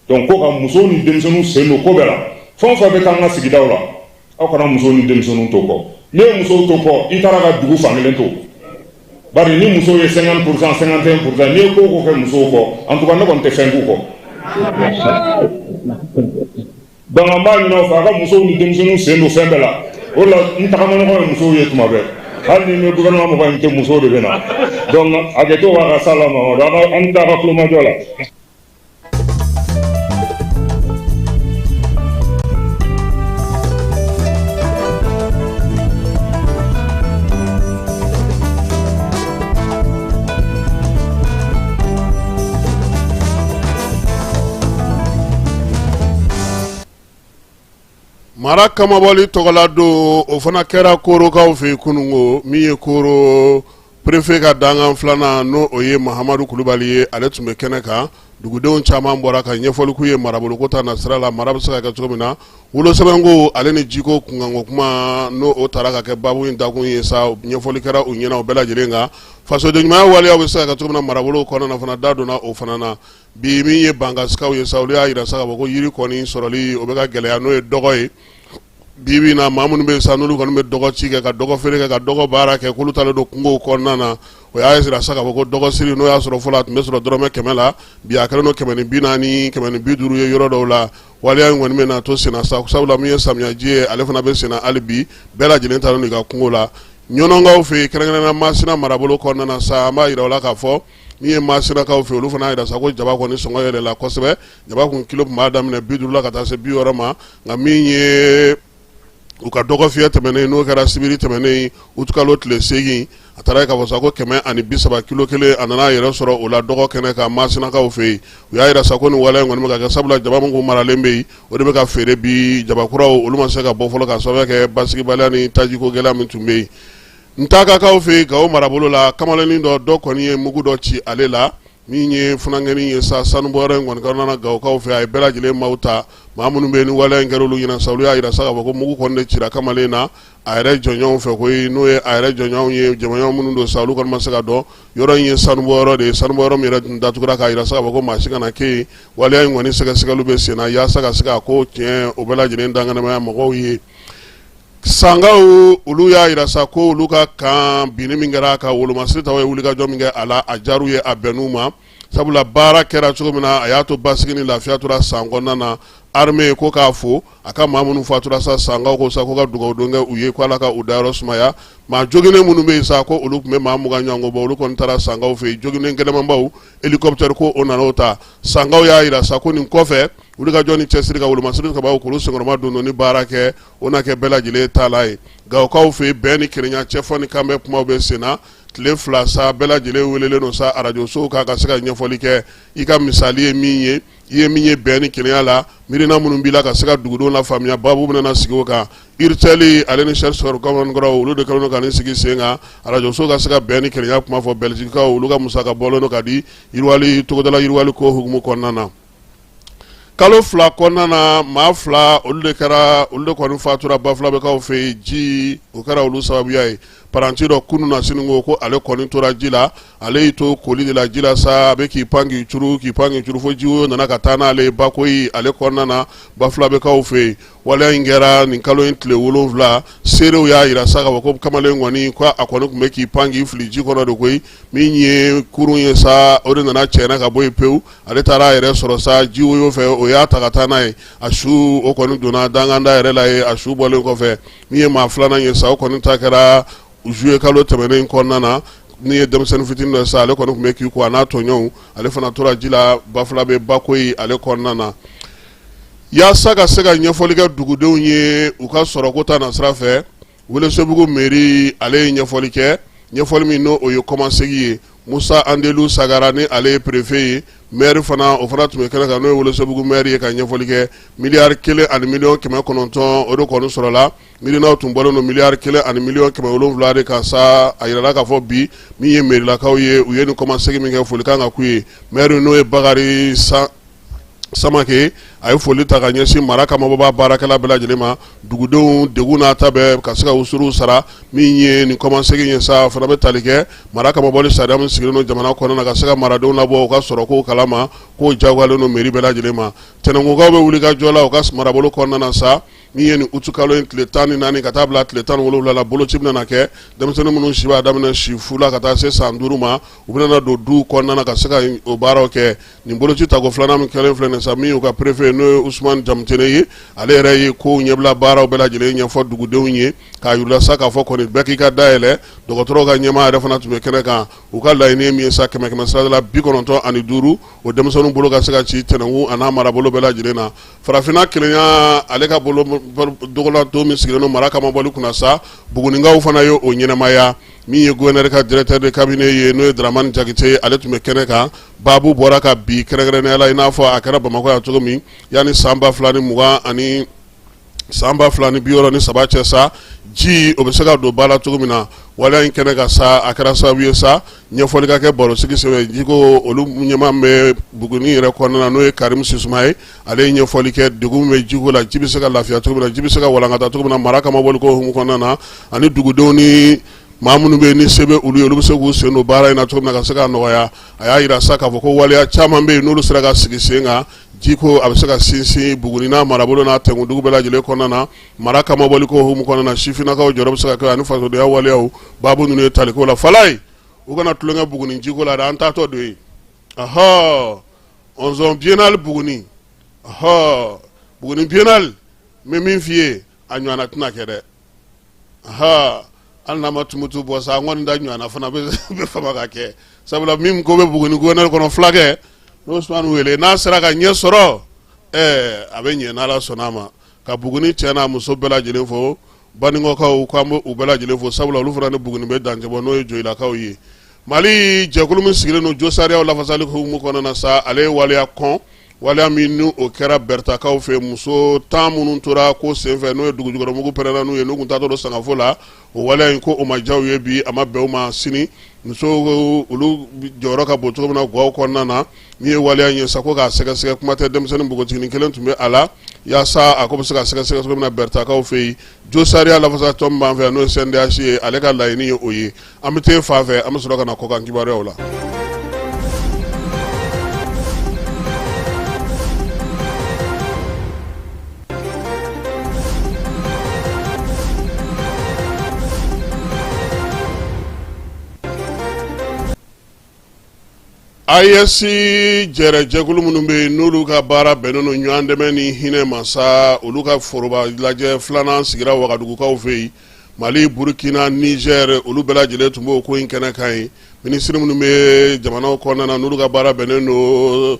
Donc ko ka musow ni denmisɛnninw sen don ko bɛɛ la, fɛn o fɛn bɛ k'an ka sigidaw la, aw kana musow ni denmisɛnninw to kɔ. N'i ye musow to kɔ, i taara ka dugu fankelen to. Bari ni musow ye 50%, 51%, n'i ye ko o ko kɛ musow kɔ, en tout cas ne kɔni tɛ fɛn k'u kɔ. Donc an b'a ɲini aw fɛ, a ka musow ni denmisɛnninw sen don fɛn bɛɛ la. O de la n tagamaɲɔgɔn ye musow ye tuma bɛɛ. Hali ni n bɛ gouvernement mɔgɔ in tɛ, musow de bɛ na. Donc hakɛto b'a ka sa la, Mamadu, an t'a ka kulomajɔ la. Mara kamabɔli tɔgɔla don, o fana kɛra Korokaw fɛ yen kununko. Min ye Koro préfet ka dankan filanan, n'o o ye Mahamadu Kulubali ye, ale tun bɛ kɛnɛ kan. Dugudenw caman bɔra ka ɲɛfɔli k'u ye maraboloko ta nasira la, mara bɛ se ka kɛ cogo min na, wolosɛbɛnko ale ni jiko kunkanko kuma, n'o o taara ka kɛ baabu in dakun ye sa. Ɲɛfɔli kɛra u ɲɛna o bɛɛ lajɛlen kan. Fasodenɲumanya waleyaw bɛ se ka kɛ cogo min na marabolo kɔnɔna na fana, da donna o fana na. Bi min ye Bankasikaw ye sa, olu y'a jira sa k'a fɔ ko yiri kɔni sɔrɔli, o bɛ ka gɛlɛya, n'o ye dɔgɔ ye. Bi bi na, maa minnu bɛ yen sa, n'olu kɔni bɛ dɔgɔ ci kɛ, ka dɔgɔ feere kɛ, ka dɔgɔ baara kɛ, k'olu taalen don kungow kɔnɔna na. O y'a jira sa k'a fɔ ko dɔgɔ siri, n'o y'a sɔrɔ fɔlɔ a tun bɛ sɔrɔ dɔrɔmɛ 100 la, bi a kɛlen don 140, 150 ye yɔrɔ dɔw la. Waleya in kɔni bɛ na to senna sa, sabula min ye samiyaji ye, ale fana bɛ senna hali bi. Bɛɛ lajɛlen taalen don i ka kungo la. Ɲɔnɔnkaw fɛ yen, kɛrɛnkɛrɛnnenya Masina marabolo kɔnɔna na sa, an b'a jira o la k'a fɔ min ye Masinakaw fɛ, olu fana y'a jira sa ko jaba kɔni sɔngɔ yɛlɛla kosɛbɛ. Jaba kun kilo tun b'a daminɛ 50 la ka taa se 60 ma, nka min ye u ka dɔgɔfiyɛ tɛmɛnen, n'o kɛra sibiri tɛmɛnen utikalo tile 8, a taara ye k'a fɔ sa ko 130 kilo kelen, a nana a yɛrɛ sɔrɔ o la dɔgɔ kɛnɛ kan Masinakaw fɛ yen. U y'a jira sa ko nin waleya in kɔni bɛ ka kɛ, sabula jaba min kun maralen bɛ yen, o de bɛ ka feere bi. Jabakuraw, olu ma se ka bɔ fɔlɔ ka sababu kɛ basigibaliya ni tajiko gɛlɛya min tun bɛ yen. Ntakakaw fɛ yen, Gawo marabolo la, kamalennin dɔ kɔni ye mugu dɔ ci ale la. Min ye funankɛnin ye sa, sanubɔyɔrɔ in kɔni kɔnɔna na Gawokaw fɛ, a ye bɛɛ lajɛlen maaw ta. Maa minnu bɛ yen ni waleya in kɛra olu ɲɛna sa, olu y'a jira sa k'a fɔ ko mugu kɔni de cira kamalen na a yɛrɛ jɔɲɔgɔnw fɛ koyi. N'o ye a yɛrɛ jɔɲɔgɔnw ye, jɔɲɔgɔn minnu don sa, olu kɔni ma se ka dɔn. Yɔrɔ in ye sanubɔyɔrɔ de ye, sanubɔyɔrɔ min yɛrɛ tun datugura k'a jira sa k'a fɔ ko maa si kana kɛ yen. Waleya in kɔni sɛgɛsɛgɛliw bɛ sen na yaasa ka se ka ko tiɲɛ o bɛɛ lajɛlen dankɛnɛmaya mɔgɔw ye. Sankaw, olu y'a jira sa ko olu ka kan binni min kɛra ka wolomasiri ta ye, wulikajɔ min kɛ a la, a diyar'u ye, a bɛnn'u ma, sabula baara kɛra cogo min na, a y'a to basigi ni lafiya tora san kɔnɔna na. Armée ko k'a fo a ka maa minnu fatura sa, Sankaw ko sa ko ka dugawu don kɛ u ye, ko Ala ka u dayɔrɔ sumaya. Maa joginnen minnu bɛ yen sa, ko olu tun bɛ maa 20 ɲɔgɔn bɔ, olu kɔni taara Sankaw fɛ yen, joginnen gɛlɛnmanbaw, hélicoptère ko o nana o ta. Sankaw y'a jira sa ko nin kɔfɛ, wulikajɔ ni cɛsiri ka wolomasiri tabaw k'olu senkɔrɔma don ni baara kɛ, o na kɛ bɛɛ lajɛlen ta ye. Gawokaw fɛ, bɛn ni kelenya cɛfɔ ni kanbɛn kumaw bɛ sen na tile 2 sa. Bɛɛ lajɛlen welelen don sa arajosow kan ka se ka ɲɛfɔli kɛ. I ka misali ye min ye, i ye min ye bɛn ni kelenya la, miirina minnu b'i la ka se ka dugudenw lafaamuya, baabu bɛna sigi o kan. URTEL ale ni Sɛri kɔrɔw, olu de kɛlen ka nin sigi sen kan, arajoso ka se ka bɛn ni kelenya kuma fɔ. Bɛlizikaw, olu ka musaka bɔlen don ka di yiriwali, togodala yiriwali ko hukumu kɔnɔna na. Kalo 2 kɔnɔna na, maa 2 olu de kɛra, olu de kɔni fatura Bafulabɛkaw fɛ yen, ji o kɛra olu sababuya ye. Paranti dɔ kunun na sini ko ale kɔni tora ji la, ale y'i to koli de la ji la sa, a bɛ k'i pan k'i curu, k'i pan k'i curu fo jiwoyo nana ka taa n'ale Bakoyi ale kɔnɔna na Bafulabɛkaw fɛ yen. Waleya in kɛra nin kalo in tile 7. Seerew y'a jira sa k'a fɔ ko kamalen kɔni, ko a kɔni tun bɛ k'i pan k'i fili ji kɔnɔ de koyi. Min ye kurun ye sa, o de nana cɛna ka bɔ yen pewu. Ale taara a yɛrɛ sɔrɔ sa jiwoyo fɛ, o y'a ta ka taa n'a ye. A su o kɔni donna danganda yɛrɛ la ye. A su bɔlen kɔfɛ, min ye maa filanan ye sa, o kɔni ta kɛra juillet kalo tɛmɛnen kɔnɔna na. Min ye denmisɛnnin fitinin dɔ sa, ale kɔni tun bɛ k'i ko a n'a tɔɲɔgɔnw, ale fana tora ji la Bafulabɛ Bakoyi ale kɔnɔna na. Yaasa ka se ka ɲɛfɔli kɛ dugudenw ye u ka sɔrɔko ta nasira fɛ, Welesebugu mairie ale ye ɲɛfɔli kɛ, ɲɛfɔli min n'o o ye kɔmasegin ye. Musa Andelu Sagara ni ale ye préfet ye, maire fana, o fana tun bɛ kɛnɛ kan, n'o ye Welesebugu maire ye, ka ɲɛfɔli kɛ. 1 miliyari 1 ni miliyɔn 900, o de kɔni sɔrɔla. Miirinaw tun bɔlen don 1 miliyari 1 ni miliyɔn 700 de kan sa. A yirala k'a fɔ bi, min ye mairilakaw ye, u ye nin kɔmasegin min kɛ, foli kan ka k'u ye. Maire, n'o ye Bakari Samakɛ, a ye foli ta ka ɲɛsin mara kamabɔba baarakɛla bɛɛ lajɛlen ma. Dugudenw degun n'a ta bɛɛ, ka se ka usuruw sara. Min ye nin kɔmasegin ye sa, fana bɛ tali kɛ mara kamabɔli sariya min sigilen don jamana kɔnɔna na, ka se ka maradenw labɔ u ka sɔrɔko kalama, k'o jagoyalen don mairie bɛɛ lajɛlen ma. Tɛnɛnkukaw bɛ wuli ka jɔ la u ka marabolo kɔnɔna na sa. Min ye nin utukalo in tile 14 ka taa bila tile 17 la, boloci bɛna kɛ. Denmisɛnnin minnu si b'a daminɛ si 0 la ka taa se san 5 ma, u bɛna don duw kɔnɔna na ka se ka o baaraw kɛ. Nin boloci tako filanan min kɛlen filɛ nin sa, min y'u ka préfet, n'o ye Usumani Jamutene ye, ale yɛrɛ ye kow ɲɛbila baaraw bɛɛ lajɛlen ɲɛfɔ dugudenw ye, k'a yir'u la sa k'a fɔ kɔni bɛɛ k'i ka da yɛlɛ. Dɔgɔtɔrɔw ka ɲɛmaa yɛrɛ fana tun bɛ kɛnɛ kan. U ka laɲini ye min ye sa, kɛmɛ kɛmɛ sira la 95, o denmisɛnninw bolo ka se ka ci Tɛnɛnkun a n'a marabolo bɛɛ lajɛlen na. Farafinna kelenya ale ka bolo dogola don min sigilen don mara kamabɔli kunna sa, Bugunikaw fana ye o ɲɛnamaya. Min ye gouverneur ka directeur de cabinet ye, n'o ye Dramane Jakite, ale tun bɛ kɛnɛ kan. Baabu bɔra ka bi kɛrɛnkɛrɛnnenya la, i n'a fɔ a kɛra Bamakɔ yan cogo min, yanni san 2020 ani san 2063 cɛ sa, ji o bɛ se ka don ba la cogo min na. Waleya in kɛnɛ kan sa, a kɛra sababu ye sa ɲɛfɔli ka kɛ barosigi senfɛ. Jiko olu ɲɛmaa bɛ Buguni yɛrɛ kɔnɔna na, n'o ye Karim Sisuma ye, ale ye ɲɛfɔli kɛ degun bɛ jiko la, ji bɛ se ka lafiya cogo min na, ji bɛ se ka walankata cogo min na mara kamabɔli ko hukumu kɔnɔna na, ani dugudenw ni maa minnu bɛ ni se bɛ olu ye, olu bɛ se k'u sen don baara in na cogo min na ka se ka nɔgɔya. A y'a jira sa k'a fɔ ko waleya caman bɛ yen n'olu sera ka sigi sen kan, jiko a bɛ se ka sinsin Buguni n'a marabolo n'a Tɛnkundugu bɛɛ lajɛlen kɔnɔna na. Mara kamabɔli ko hukumu kɔnɔna na, sifinnakaw jɔyɔrɔ bɛ se ka kɛ ani fasodenya waleyaw. Baabu ninnu ye taliko la. Falaye, u kana tulonkɛ Buguni jiko la dɛ, an taatɔ don yen. Ɔhɔ, onzième biennale Buguni, ɔhɔ, Buguni biennale, n bɛ min f'i ye, a ɲɔgɔnna tɛna kɛ dɛ. Ɔhɔ, hali n'a ma Tumutu bɔ sa, an kɔni da ɲɔgɔnna fana bɛ fama ka kɛ, sabula min ko bɛ Buguni gouverneur kɔnɔ, fulakɛ n'o Usumani wele, n'a sera ka ɲɛ sɔrɔ, ɛɛ, a bɛ ɲɛ n'Ala sɔnna a ma. Ka Buguni cɛ n'a muso bɛɛ lajɛlen fo, Baninkɔkaw k'an bɛ u bɛɛ lajɛlen fo, sabula olu fana ni Buguni bɛ dancɛ bɔ, n'o ye Joyilakaw ye. Mali jɛkulu min sigilen don josariyaw lafasali hukumu kɔnɔna na sa, ale ye waleya kɔn, waleya min ni o kɛra Bɛrɛtakaw fɛ, muso 10 minnu tora ko senfɛ, n'o ye dugujukɔrɔmugu pɛrɛnna n'u ye, n'u tun taatɔ don Sangafo la. O waleya in ko o ma diya u ye bi, a ma bɛn u ma sini. Muso olu jɔyɔrɔ ka bon cogo min na gaw kɔnɔna na, min ye waleya in ye sa, ko k'a sɛgɛsɛgɛ, kuma tɛ denmisɛnnin npogotiginin kelen tun bɛ a la, yaasa a ko bɛ se ka sɛgɛsɛgɛ cogo min na Bɛrɛtakaw fɛ yen. Josariya lafasatɔn min b'an fɛ yan, n'o ye CNDH ye, ale ka laɲini ye o ye. An bɛ taa fan fɛ, an bɛ sɔrɔ ka na kɔkan kibaruyaw la. AES jɛrɛjɛkulu minnu bɛ yen, n'olu ka baara bɛnnen don ɲɔgɔn dɛmɛ ni hinɛ ma sa, olu ka foroba lajɛ filanan sigira Wagadugukaw fɛ yen. Mali, Burukina, Niger, olu bɛɛ lajɛlen tun b'o ko in kɛnɛ kan yen. Minisiri minnu bɛ jamanaw kɔnɔna na, n'olu ka baara bɛnnen don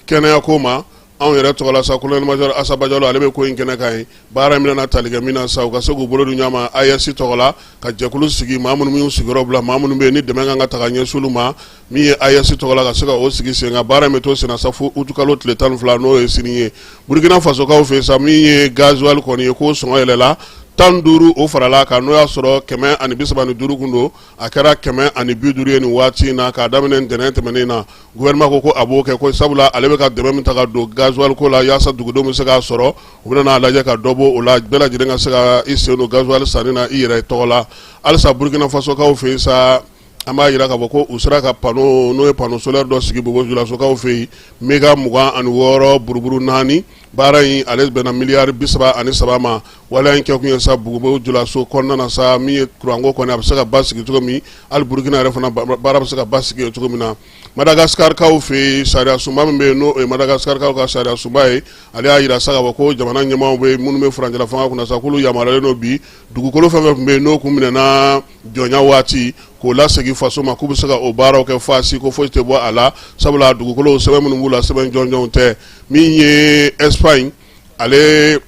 kɛnɛyako ma, anw yɛrɛ tɔgɔ la sa, colonel major Asa Bajalo, ale bɛ ko in kɛnɛ kan yen. Baara in bɛna tali kɛ min na sa, u ka se k'u bolo di ɲɔgɔn ma AES tɔgɔ la, ka jɛkulu sigi, maa minnu y'u sigiyɔrɔ bila, maa minnu bɛ yen ni dɛmɛ kan ka ta ka ɲɛsin olu ma, min ye AES tɔgɔ la, ka se ka o sigi sen kan. Baara in bɛ to senna sa fo utukalo tile 12, n'o ye sini ye. Burukina Fasokaw fɛ sa, min ye gasoil kɔni ye, k'o sɔngɔ yɛlɛla. 15 o farala kan, n'o y'a sɔrɔ 135 kun don, a kɛra 150 ye nin waati in na k'a daminɛ ntɛnɛn tɛmɛnen na. Gouvernement ko ko a b'o kɛ ko sabula ale bɛ ka dɛmɛ min ta ka don gasoil ko la yaasa dugudenw bɛ se k'a sɔrɔ, u bɛna n'a lajɛ ka dɔ bɔ o la, bɛɛ lajɛlen ka se ka i sen don gasoil sanni na i yɛrɛ tɔgɔ la. Halisa Burkina Fasokaw fɛ yen sa, an b'a jira k'a fɔ ko u sera ka panneau, n'o ye panneau solaire dɔ sigi Bobo Julasokaw fɛ yen, méga 26 buruburu 4. Baara in ale bɛnna miliyari 33 ma. Waleya in kɛkun ye sa Bobo Julaso kɔnɔna na sa, min ye kuranko kɔni a bɛ se ka basigi cogo min, hali Burukina yɛrɛ fana baara bɛ se ka basigi cogo min na. Madagaskarikaw fɛ yen, sariya sunba min bɛ yen, n'o ye Madagaskarikaw ka sariya sunba ye, ale y'a jira sa k'a fɔ ko jamana ɲɛmaaw bɛ minnu bɛ furancɛla fanga kunna sa, k'olu yamaruyalen don bi dugukolo fɛn fɛn tun bɛ yen n'o kun minɛna jɔnya waati k'o lasegin faso ma, k'u bɛ se ka o baaraw kɛ faasi, ko foyi tɛ bɔ a la, sabula dugukolo sɛbɛn minnu b'u la, sɛbɛn jɔnjɔnw tɛ. Min ye Espagne ale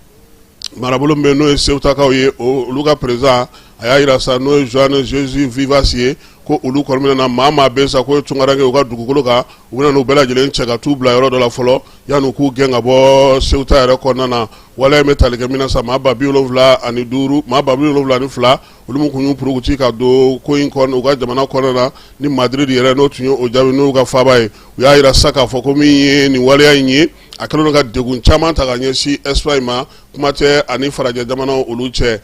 marabolo min bɛ n'o ye Ceutakaw ye, olu ka président a y'a jira sa, n'o ye Juan Jesus Vivas ye, ko olu kɔni bɛna maa bɛ sa k'o ye tunkaranke u ka dugukolo kan, u bɛna n'u bɛɛ lajɛlen cɛ ka t'u bila yɔrɔ dɔ la fɔlɔ yanni k'u gɛn ka bɔ Ceuta yɛrɛ kɔnɔna na. Waleya in bɛ tali kɛ min na sa, maa 75, maa 72, olu min tun y'u purukuti ka don ko in kɔnɔ u ka jamana kɔnɔna na ni Madrid yɛrɛ n'o tun ye o jaabi n'u ka faaba ye. U y'a jira sa k'a fɔ ko min ye nin waleya in ye, a kɛlen don ka degun caman ta ka ɲɛsin Espagne ma, kuma tɛ ani farajɛ jamanaw olu cɛ.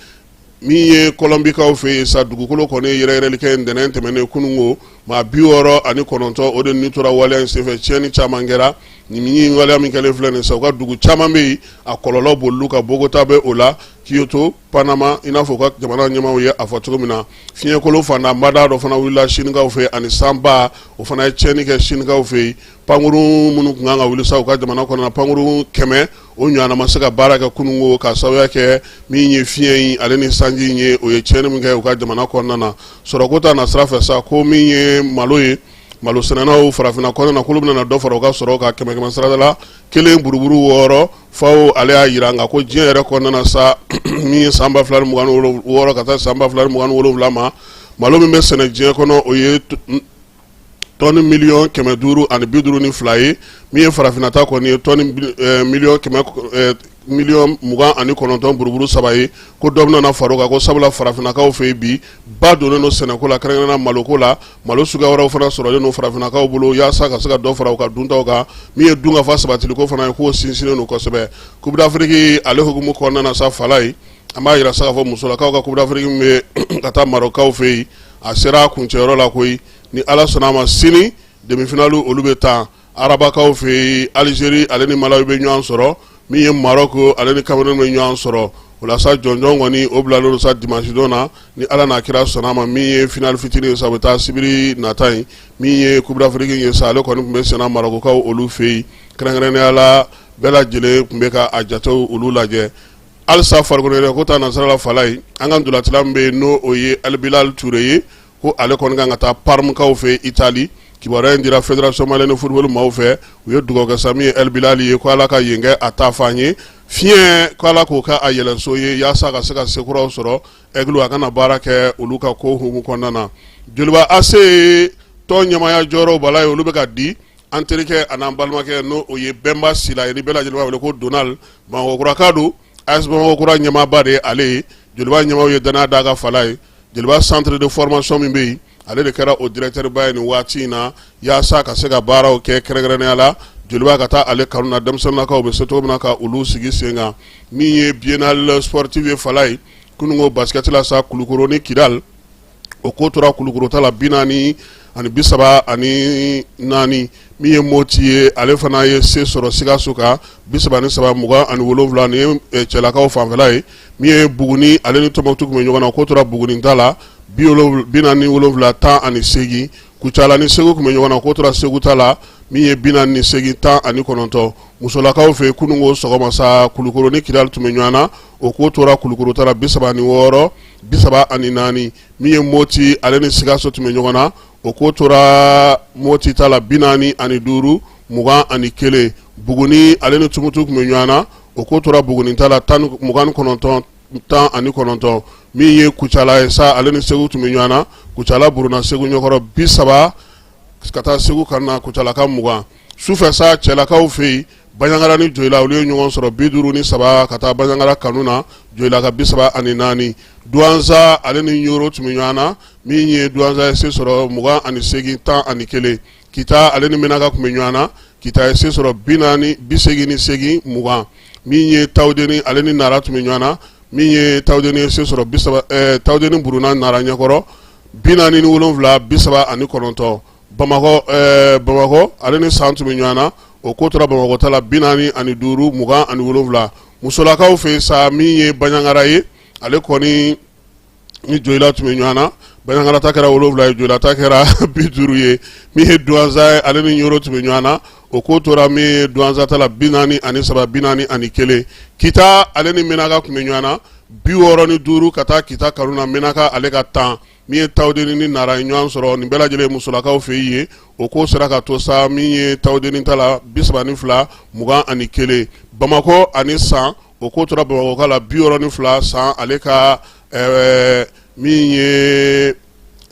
Min ye Kɔlɔnbikaw fɛ yen sa, dugukolo kɔni ye yɛrɛyɛrɛli kɛ ntɛnɛn tɛmɛnen kununko, maa 69 o de ni tora waleya in senfɛ. Tiɲɛni caman kɛra nin waleya min kɛlen filɛ nin sa, u ka dugu caman bɛ yen a kɔlɔlɔ bolila ka Bogota bɛ o la, Quito, Panama, i n'a fɔ u ka jamana ɲɛmaaw ye a fɔ cogo min na. Fiɲɛkolon fantanbada dɔ fana wulila Sinikaw fɛ ani sanba, o fana ye tiɲɛni kɛ Sinikaw fɛ yen. Pankurun minnu tun kan ka wuli sa u ka jamana kɔnɔ, pankurun 100 o ɲɔgɔnna ma se ka baara kɛ kununko ka sababuya kɛ min ye fiɲɛ in ale ni sanji in ye, o ye tiɲɛni min kɛ u ka jamana kɔnɔna na. Sɔrɔko ta na sira fɛ sa, ko min ye malo ye, malo sɛnɛnaw farafinna kɔnɔna na, k'olu bɛna dɔ fara u ka sɔrɔ kan kɛmɛ kɛmɛ sarada la 1.6. FAO ale y'a jira nka ko diɲɛ yɛrɛ kɔnɔna na sa, min ye san 2026 ka taa san 2027 ma, malo min bɛ sɛnɛ diɲɛ kɔnɔ, o ye tɔni miliyɔn 552 ye. Min ye farafinna ta kɔni ye tɔni miliyɔn 29 buruburu 3 ye. Ko dɔ bɛna fara o kan, ko sabula farafinnakaw fɛ yen bi ba donnen don sɛnɛko la, kɛrɛnkɛrɛnnenya maloko la. Malo suguya wɛrɛw fana sɔrɔlen don farafinnakaw bolo yaasa ka se ka dɔ fara u ka duntaw kan. Min ye dunkafa sabatiliko fana ye, k'o sinsinnen don kosɛbɛ. Coupe d'Afrique ale hukumu kɔnɔna na sa, fala ye, an b'a jira sa k'a fɔ musolakaw ka Coupe d'Afrique min bɛ ka taa Marɔkukaw fɛ yen, a sera a kuncɛyɔrɔ la koyi. Ni Ala sɔnna a ma, sini demi-finale olu bɛ taa Arabakaw fɛ yen. Algérie ale ni Malawi bɛ ɲɔgɔn sɔrɔ, min ye Maroc ale ni Cameroun bɛ ɲɔgɔn sɔrɔ. O la sa, jɔnjɔn kɔni o bilalen don sa dimanche don na, ni Ala n'a kira sɔnna a ma. Min ye finale fitinin ye sa, o bɛ taa sibiri nata in. Min ye Coupe d'Afrique ye sa, ale kɔni tun bɛ senna Marɔkukaw olu fɛ yen, kɛrɛnkɛrɛnnenya la bɛɛ lajɛlen tun bɛ ka a jatew olu lajɛ. Halisa farikolo ko ta nasira la, fala ye, an ka ntolacila min bɛ yen, n'o o ye Alibilal Ture ye, ko ale kɔni kan ka taa Parmekaw fɛ Itali. Kibaruya in dira Fédération malienne de football maaw fɛ. U ye dugawu kɛ sa min ye Alibilal ye, ko Ala ka yen kɛ a taafan ye, fiɲɛ ko Ala k'o kɛ a yɛlɛnso ye, yaasa ka se ka sekuraw sɔrɔ Aigle a kana baara kɛ olu ka ko hukumu kɔnɔna na. Joliba AC tɔn ɲɛmaaya jɔyɔrɔw bala ye, olu bɛ ka di an terikɛ an'an balimakɛ, n'o o ye Bɛnba Sila ye, ni bɛɛ lajɛlen b'a wele ko Donald. Bamakɔkuraka don, AS Bamakɔkura ɲɛmaaba de ye ale ye. Joliba ɲɛmaaw ye danaya d'a ka fala ye. Joliba centre de formation min bɛ yen, ale de kɛra o directeur ba ye nin waati in na, yaasa ka se ka baaraw kɛ, kɛrɛnkɛrɛnnenya la Joliba ka taa ale kanu na, denmisɛnninnakaw bɛ se cogo min na ka olu sigi sen kan. Min ye biennale sportive ye, fala ye, kununko basket la sa, Kulukoro ni Kidal, o ko tora Kulukoro ta la 40 ni 34. Min ye Moti ye, ale fana ye se sɔrɔ Sikaso kan 33-27. Nin ye cɛlakaw fanfɛla ye. Min ye Buguni ale ni Tɔnbukutu tun bɛ ɲɔgɔn na, k'o tora Buguni ta la 47-18. Kucala ni Segu tun bɛ ɲɔgɔn na, k'o tora Segu ta la min ye 48-19. Musolakaw fɛ kununko sɔgɔma sa, Kulukoro ni Kidali tun bɛ ɲɔgɔn na, o ko tora Kulukoro ta la 36-34. Min ye Moti ale ni Sikaso tun bɛ ɲɔgɔn na, o ko tora Moti ta la 45-21. Buguni ale ni Tumutu tun bɛ ɲɔgɔn na, o ko tora Buguni ta la 29-19. Min ye Kucala ye sa, ale ni Segu tun bɛ ɲɔgɔn na, Kucala buruna Segu ɲɛkɔrɔ 30. ka taa Segu kanu na Kucala ka 20. Sufɛ sa cɛlakaw fɛ yen, Banjagara ni Joyila olu ye ɲɔgɔn sɔrɔ 53 ka taa Banjagara kanu na, Joyila ka 34. Duwanza ale ni Ɲoro tun bɛ ɲɔgɔn na, min ye Duwanza ye se sɔrɔ 28 11. Kita ale ni Menaka tun bɛ ɲɔgɔn na, Kita ye se sɔrɔ 48 20. Min ye Tawudeni ale ni Nara tun bɛ ɲɔgɔn na, min ye Tawudeni ye se sɔrɔ Tawudeni buruna Nara ɲɛkɔrɔ 47 39. Bamakɔ Bamakɔ ale ni San tun bɛ ɲɔgɔn na, o ko tora Bamakɔ ta la 45 27. Musolakaw fɛ sa, min ye Banjagara ye, ale kɔni ni Joyila tun bɛ ɲɔgɔn na, Banjagara ta kɛra 7 ye, Joyila ta kɛra 50 ye. Min ye Duwanza ye, ale ni Ɲoro tun bɛ ɲɔgɔn na, o ko tora min ye Duwanza ta la 43 41. Kita ale ni Menaka tun bɛ ɲɔgɔn na, 65 ka taa Kita kanu na, Menaka ale ka 10. Min ye Tawudeni ni Nara ye ɲɔgɔn sɔrɔ, nin bɛɛ lajɛlen musolakaw fɛ yen, o ko sera ka to sa min ye Tawudeni ta la 32 21. Bamakɔ ani San, o ko tora Bamakɔ la 62, San ale ka min ye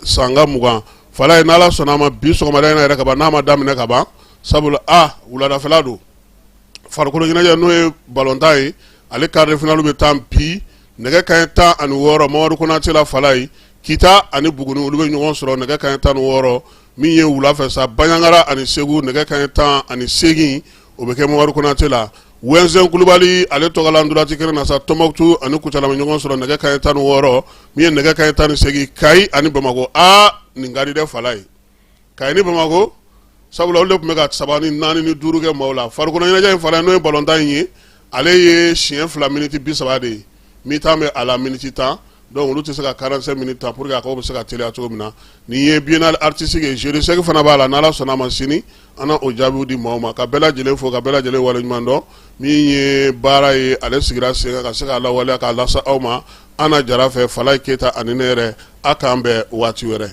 San ka 20. Falaye, n'Ala sɔnna a ma, bi sɔgɔmada in na yɛrɛ ka ban, n'a ma daminɛ ka ban, sabula a wuladafɛla don, farikolo ɲɛnajɛ n'o ye balontan ye, ale quart de finale bɛ tan bi nɛgɛ kanɲɛ 16 Mamadu Konate la. Falaye, Kita ani Buguni olu bɛ ɲɔgɔn sɔrɔ nɛgɛ kanɲɛ 16. Min ye wula fɛ sa, Banjagara ani Segu nɛgɛ kanɲɛ 18, o bɛ kɛ Mamadu Konate la. Wɛnzɛn Kulubali ale tɔgɔla ntolaci kɛnɛ na sa, Tɔnbɔkutu ani Kucala bɛ ɲɔgɔn sɔrɔ nɛgɛ kanɲɛ 16. Min ye nɛgɛ kanɲɛ 18, Kayi ani Bamakɔ. Aa, nin ka di dɛ Falaye, Kayi ni Bamakɔ, sabula olu de tun bɛ ka 3 ni 4 ni 5 kɛ maaw la. Farikolo ɲɛnajɛ in fana, n'o ye balontan in ye, ale ye siɲɛ 2 miniti 30 de ye, mi-temps bɛ a la miniti 10, donc olu tɛ se ka 45 minutes ta pour que a ko bɛ se ka teliya cogo min na. Nin ye biennale artistique ye, jeu d'échec fana b'a la. N'Ala sɔnna a ma, sini an na o jaabiw di maaw ma. Ka bɛɛ lajɛlen fo, ka bɛɛ lajɛlen waleɲuman dɔn. Min ye baara ye, ale sigira sen kan ka se k'a lawaleya k'a lase aw ma. Ana Jara fɛ, Falaye Keyita ani ne yɛrɛ, a k'an bɛn waati wɛrɛ.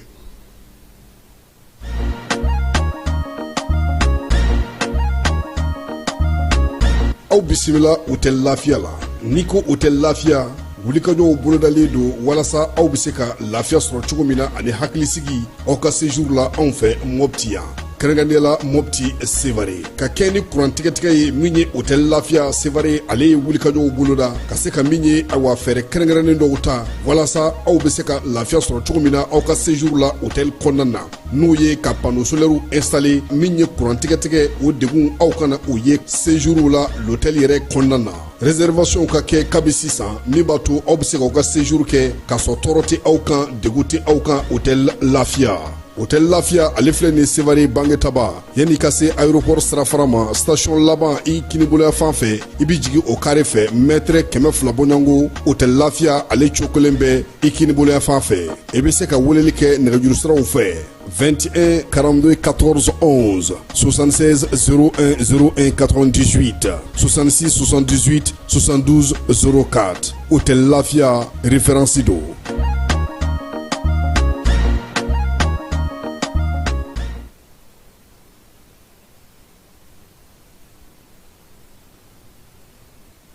Aw bisimila Hôtel Lafiya la. N'i ko Hôtel Lafiya, wulikajɔw bolodalen don walasa aw bɛ se ka lafiya sɔrɔ cogo min na ani hakilisigi aw ka séjour la anw fɛ Mopti yan, kɛrɛnkɛrɛnnenya la Mopti Sevare. Ka kɛ ni kuran tigɛtigɛ ye, min ye Hôtel Lafiya Sevare, ale ye wulikajɔw boloda ka se ka min ye, awa, fɛɛrɛ kɛrɛnkɛrɛnnen dɔw ta walasa aw bɛ se ka lafiya sɔrɔ cogo min na aw ka séjour la hôtel kɔnɔna na, n'o ye ka panneau solaire installer. Min ye kuran tigɛtigɛ, o degun aw kana o ye séjour la l'hôtel yɛrɛ kɔnɔna na. Réservation ka kɛ kabi sisan, min b'a to aw bɛ se k'aw ka séjour kɛ k'a sɔrɔ tɔɔrɔ tɛ aw kan, degun tɛ aw kan. Hôtel Lafiya, Hôtel Lafiya, ale filɛ nin Sevare Bangetaba, yanni ka se aéroport sirafara ma, station laban i kiniboloya fan fɛ, i bɛ jigin o carré fɛ, mètre 200 bɔɲɔgɔnko, Hôtel Lafiya ale cokolen bɛ i kiniboloya fan fɛ. I bɛ se ka weleli kɛ nɛgɛjuru siraw fɛ: 21 42 14 11, 76 01 01 98, 66 78 72 04. Hôtel Lafiya, référence don.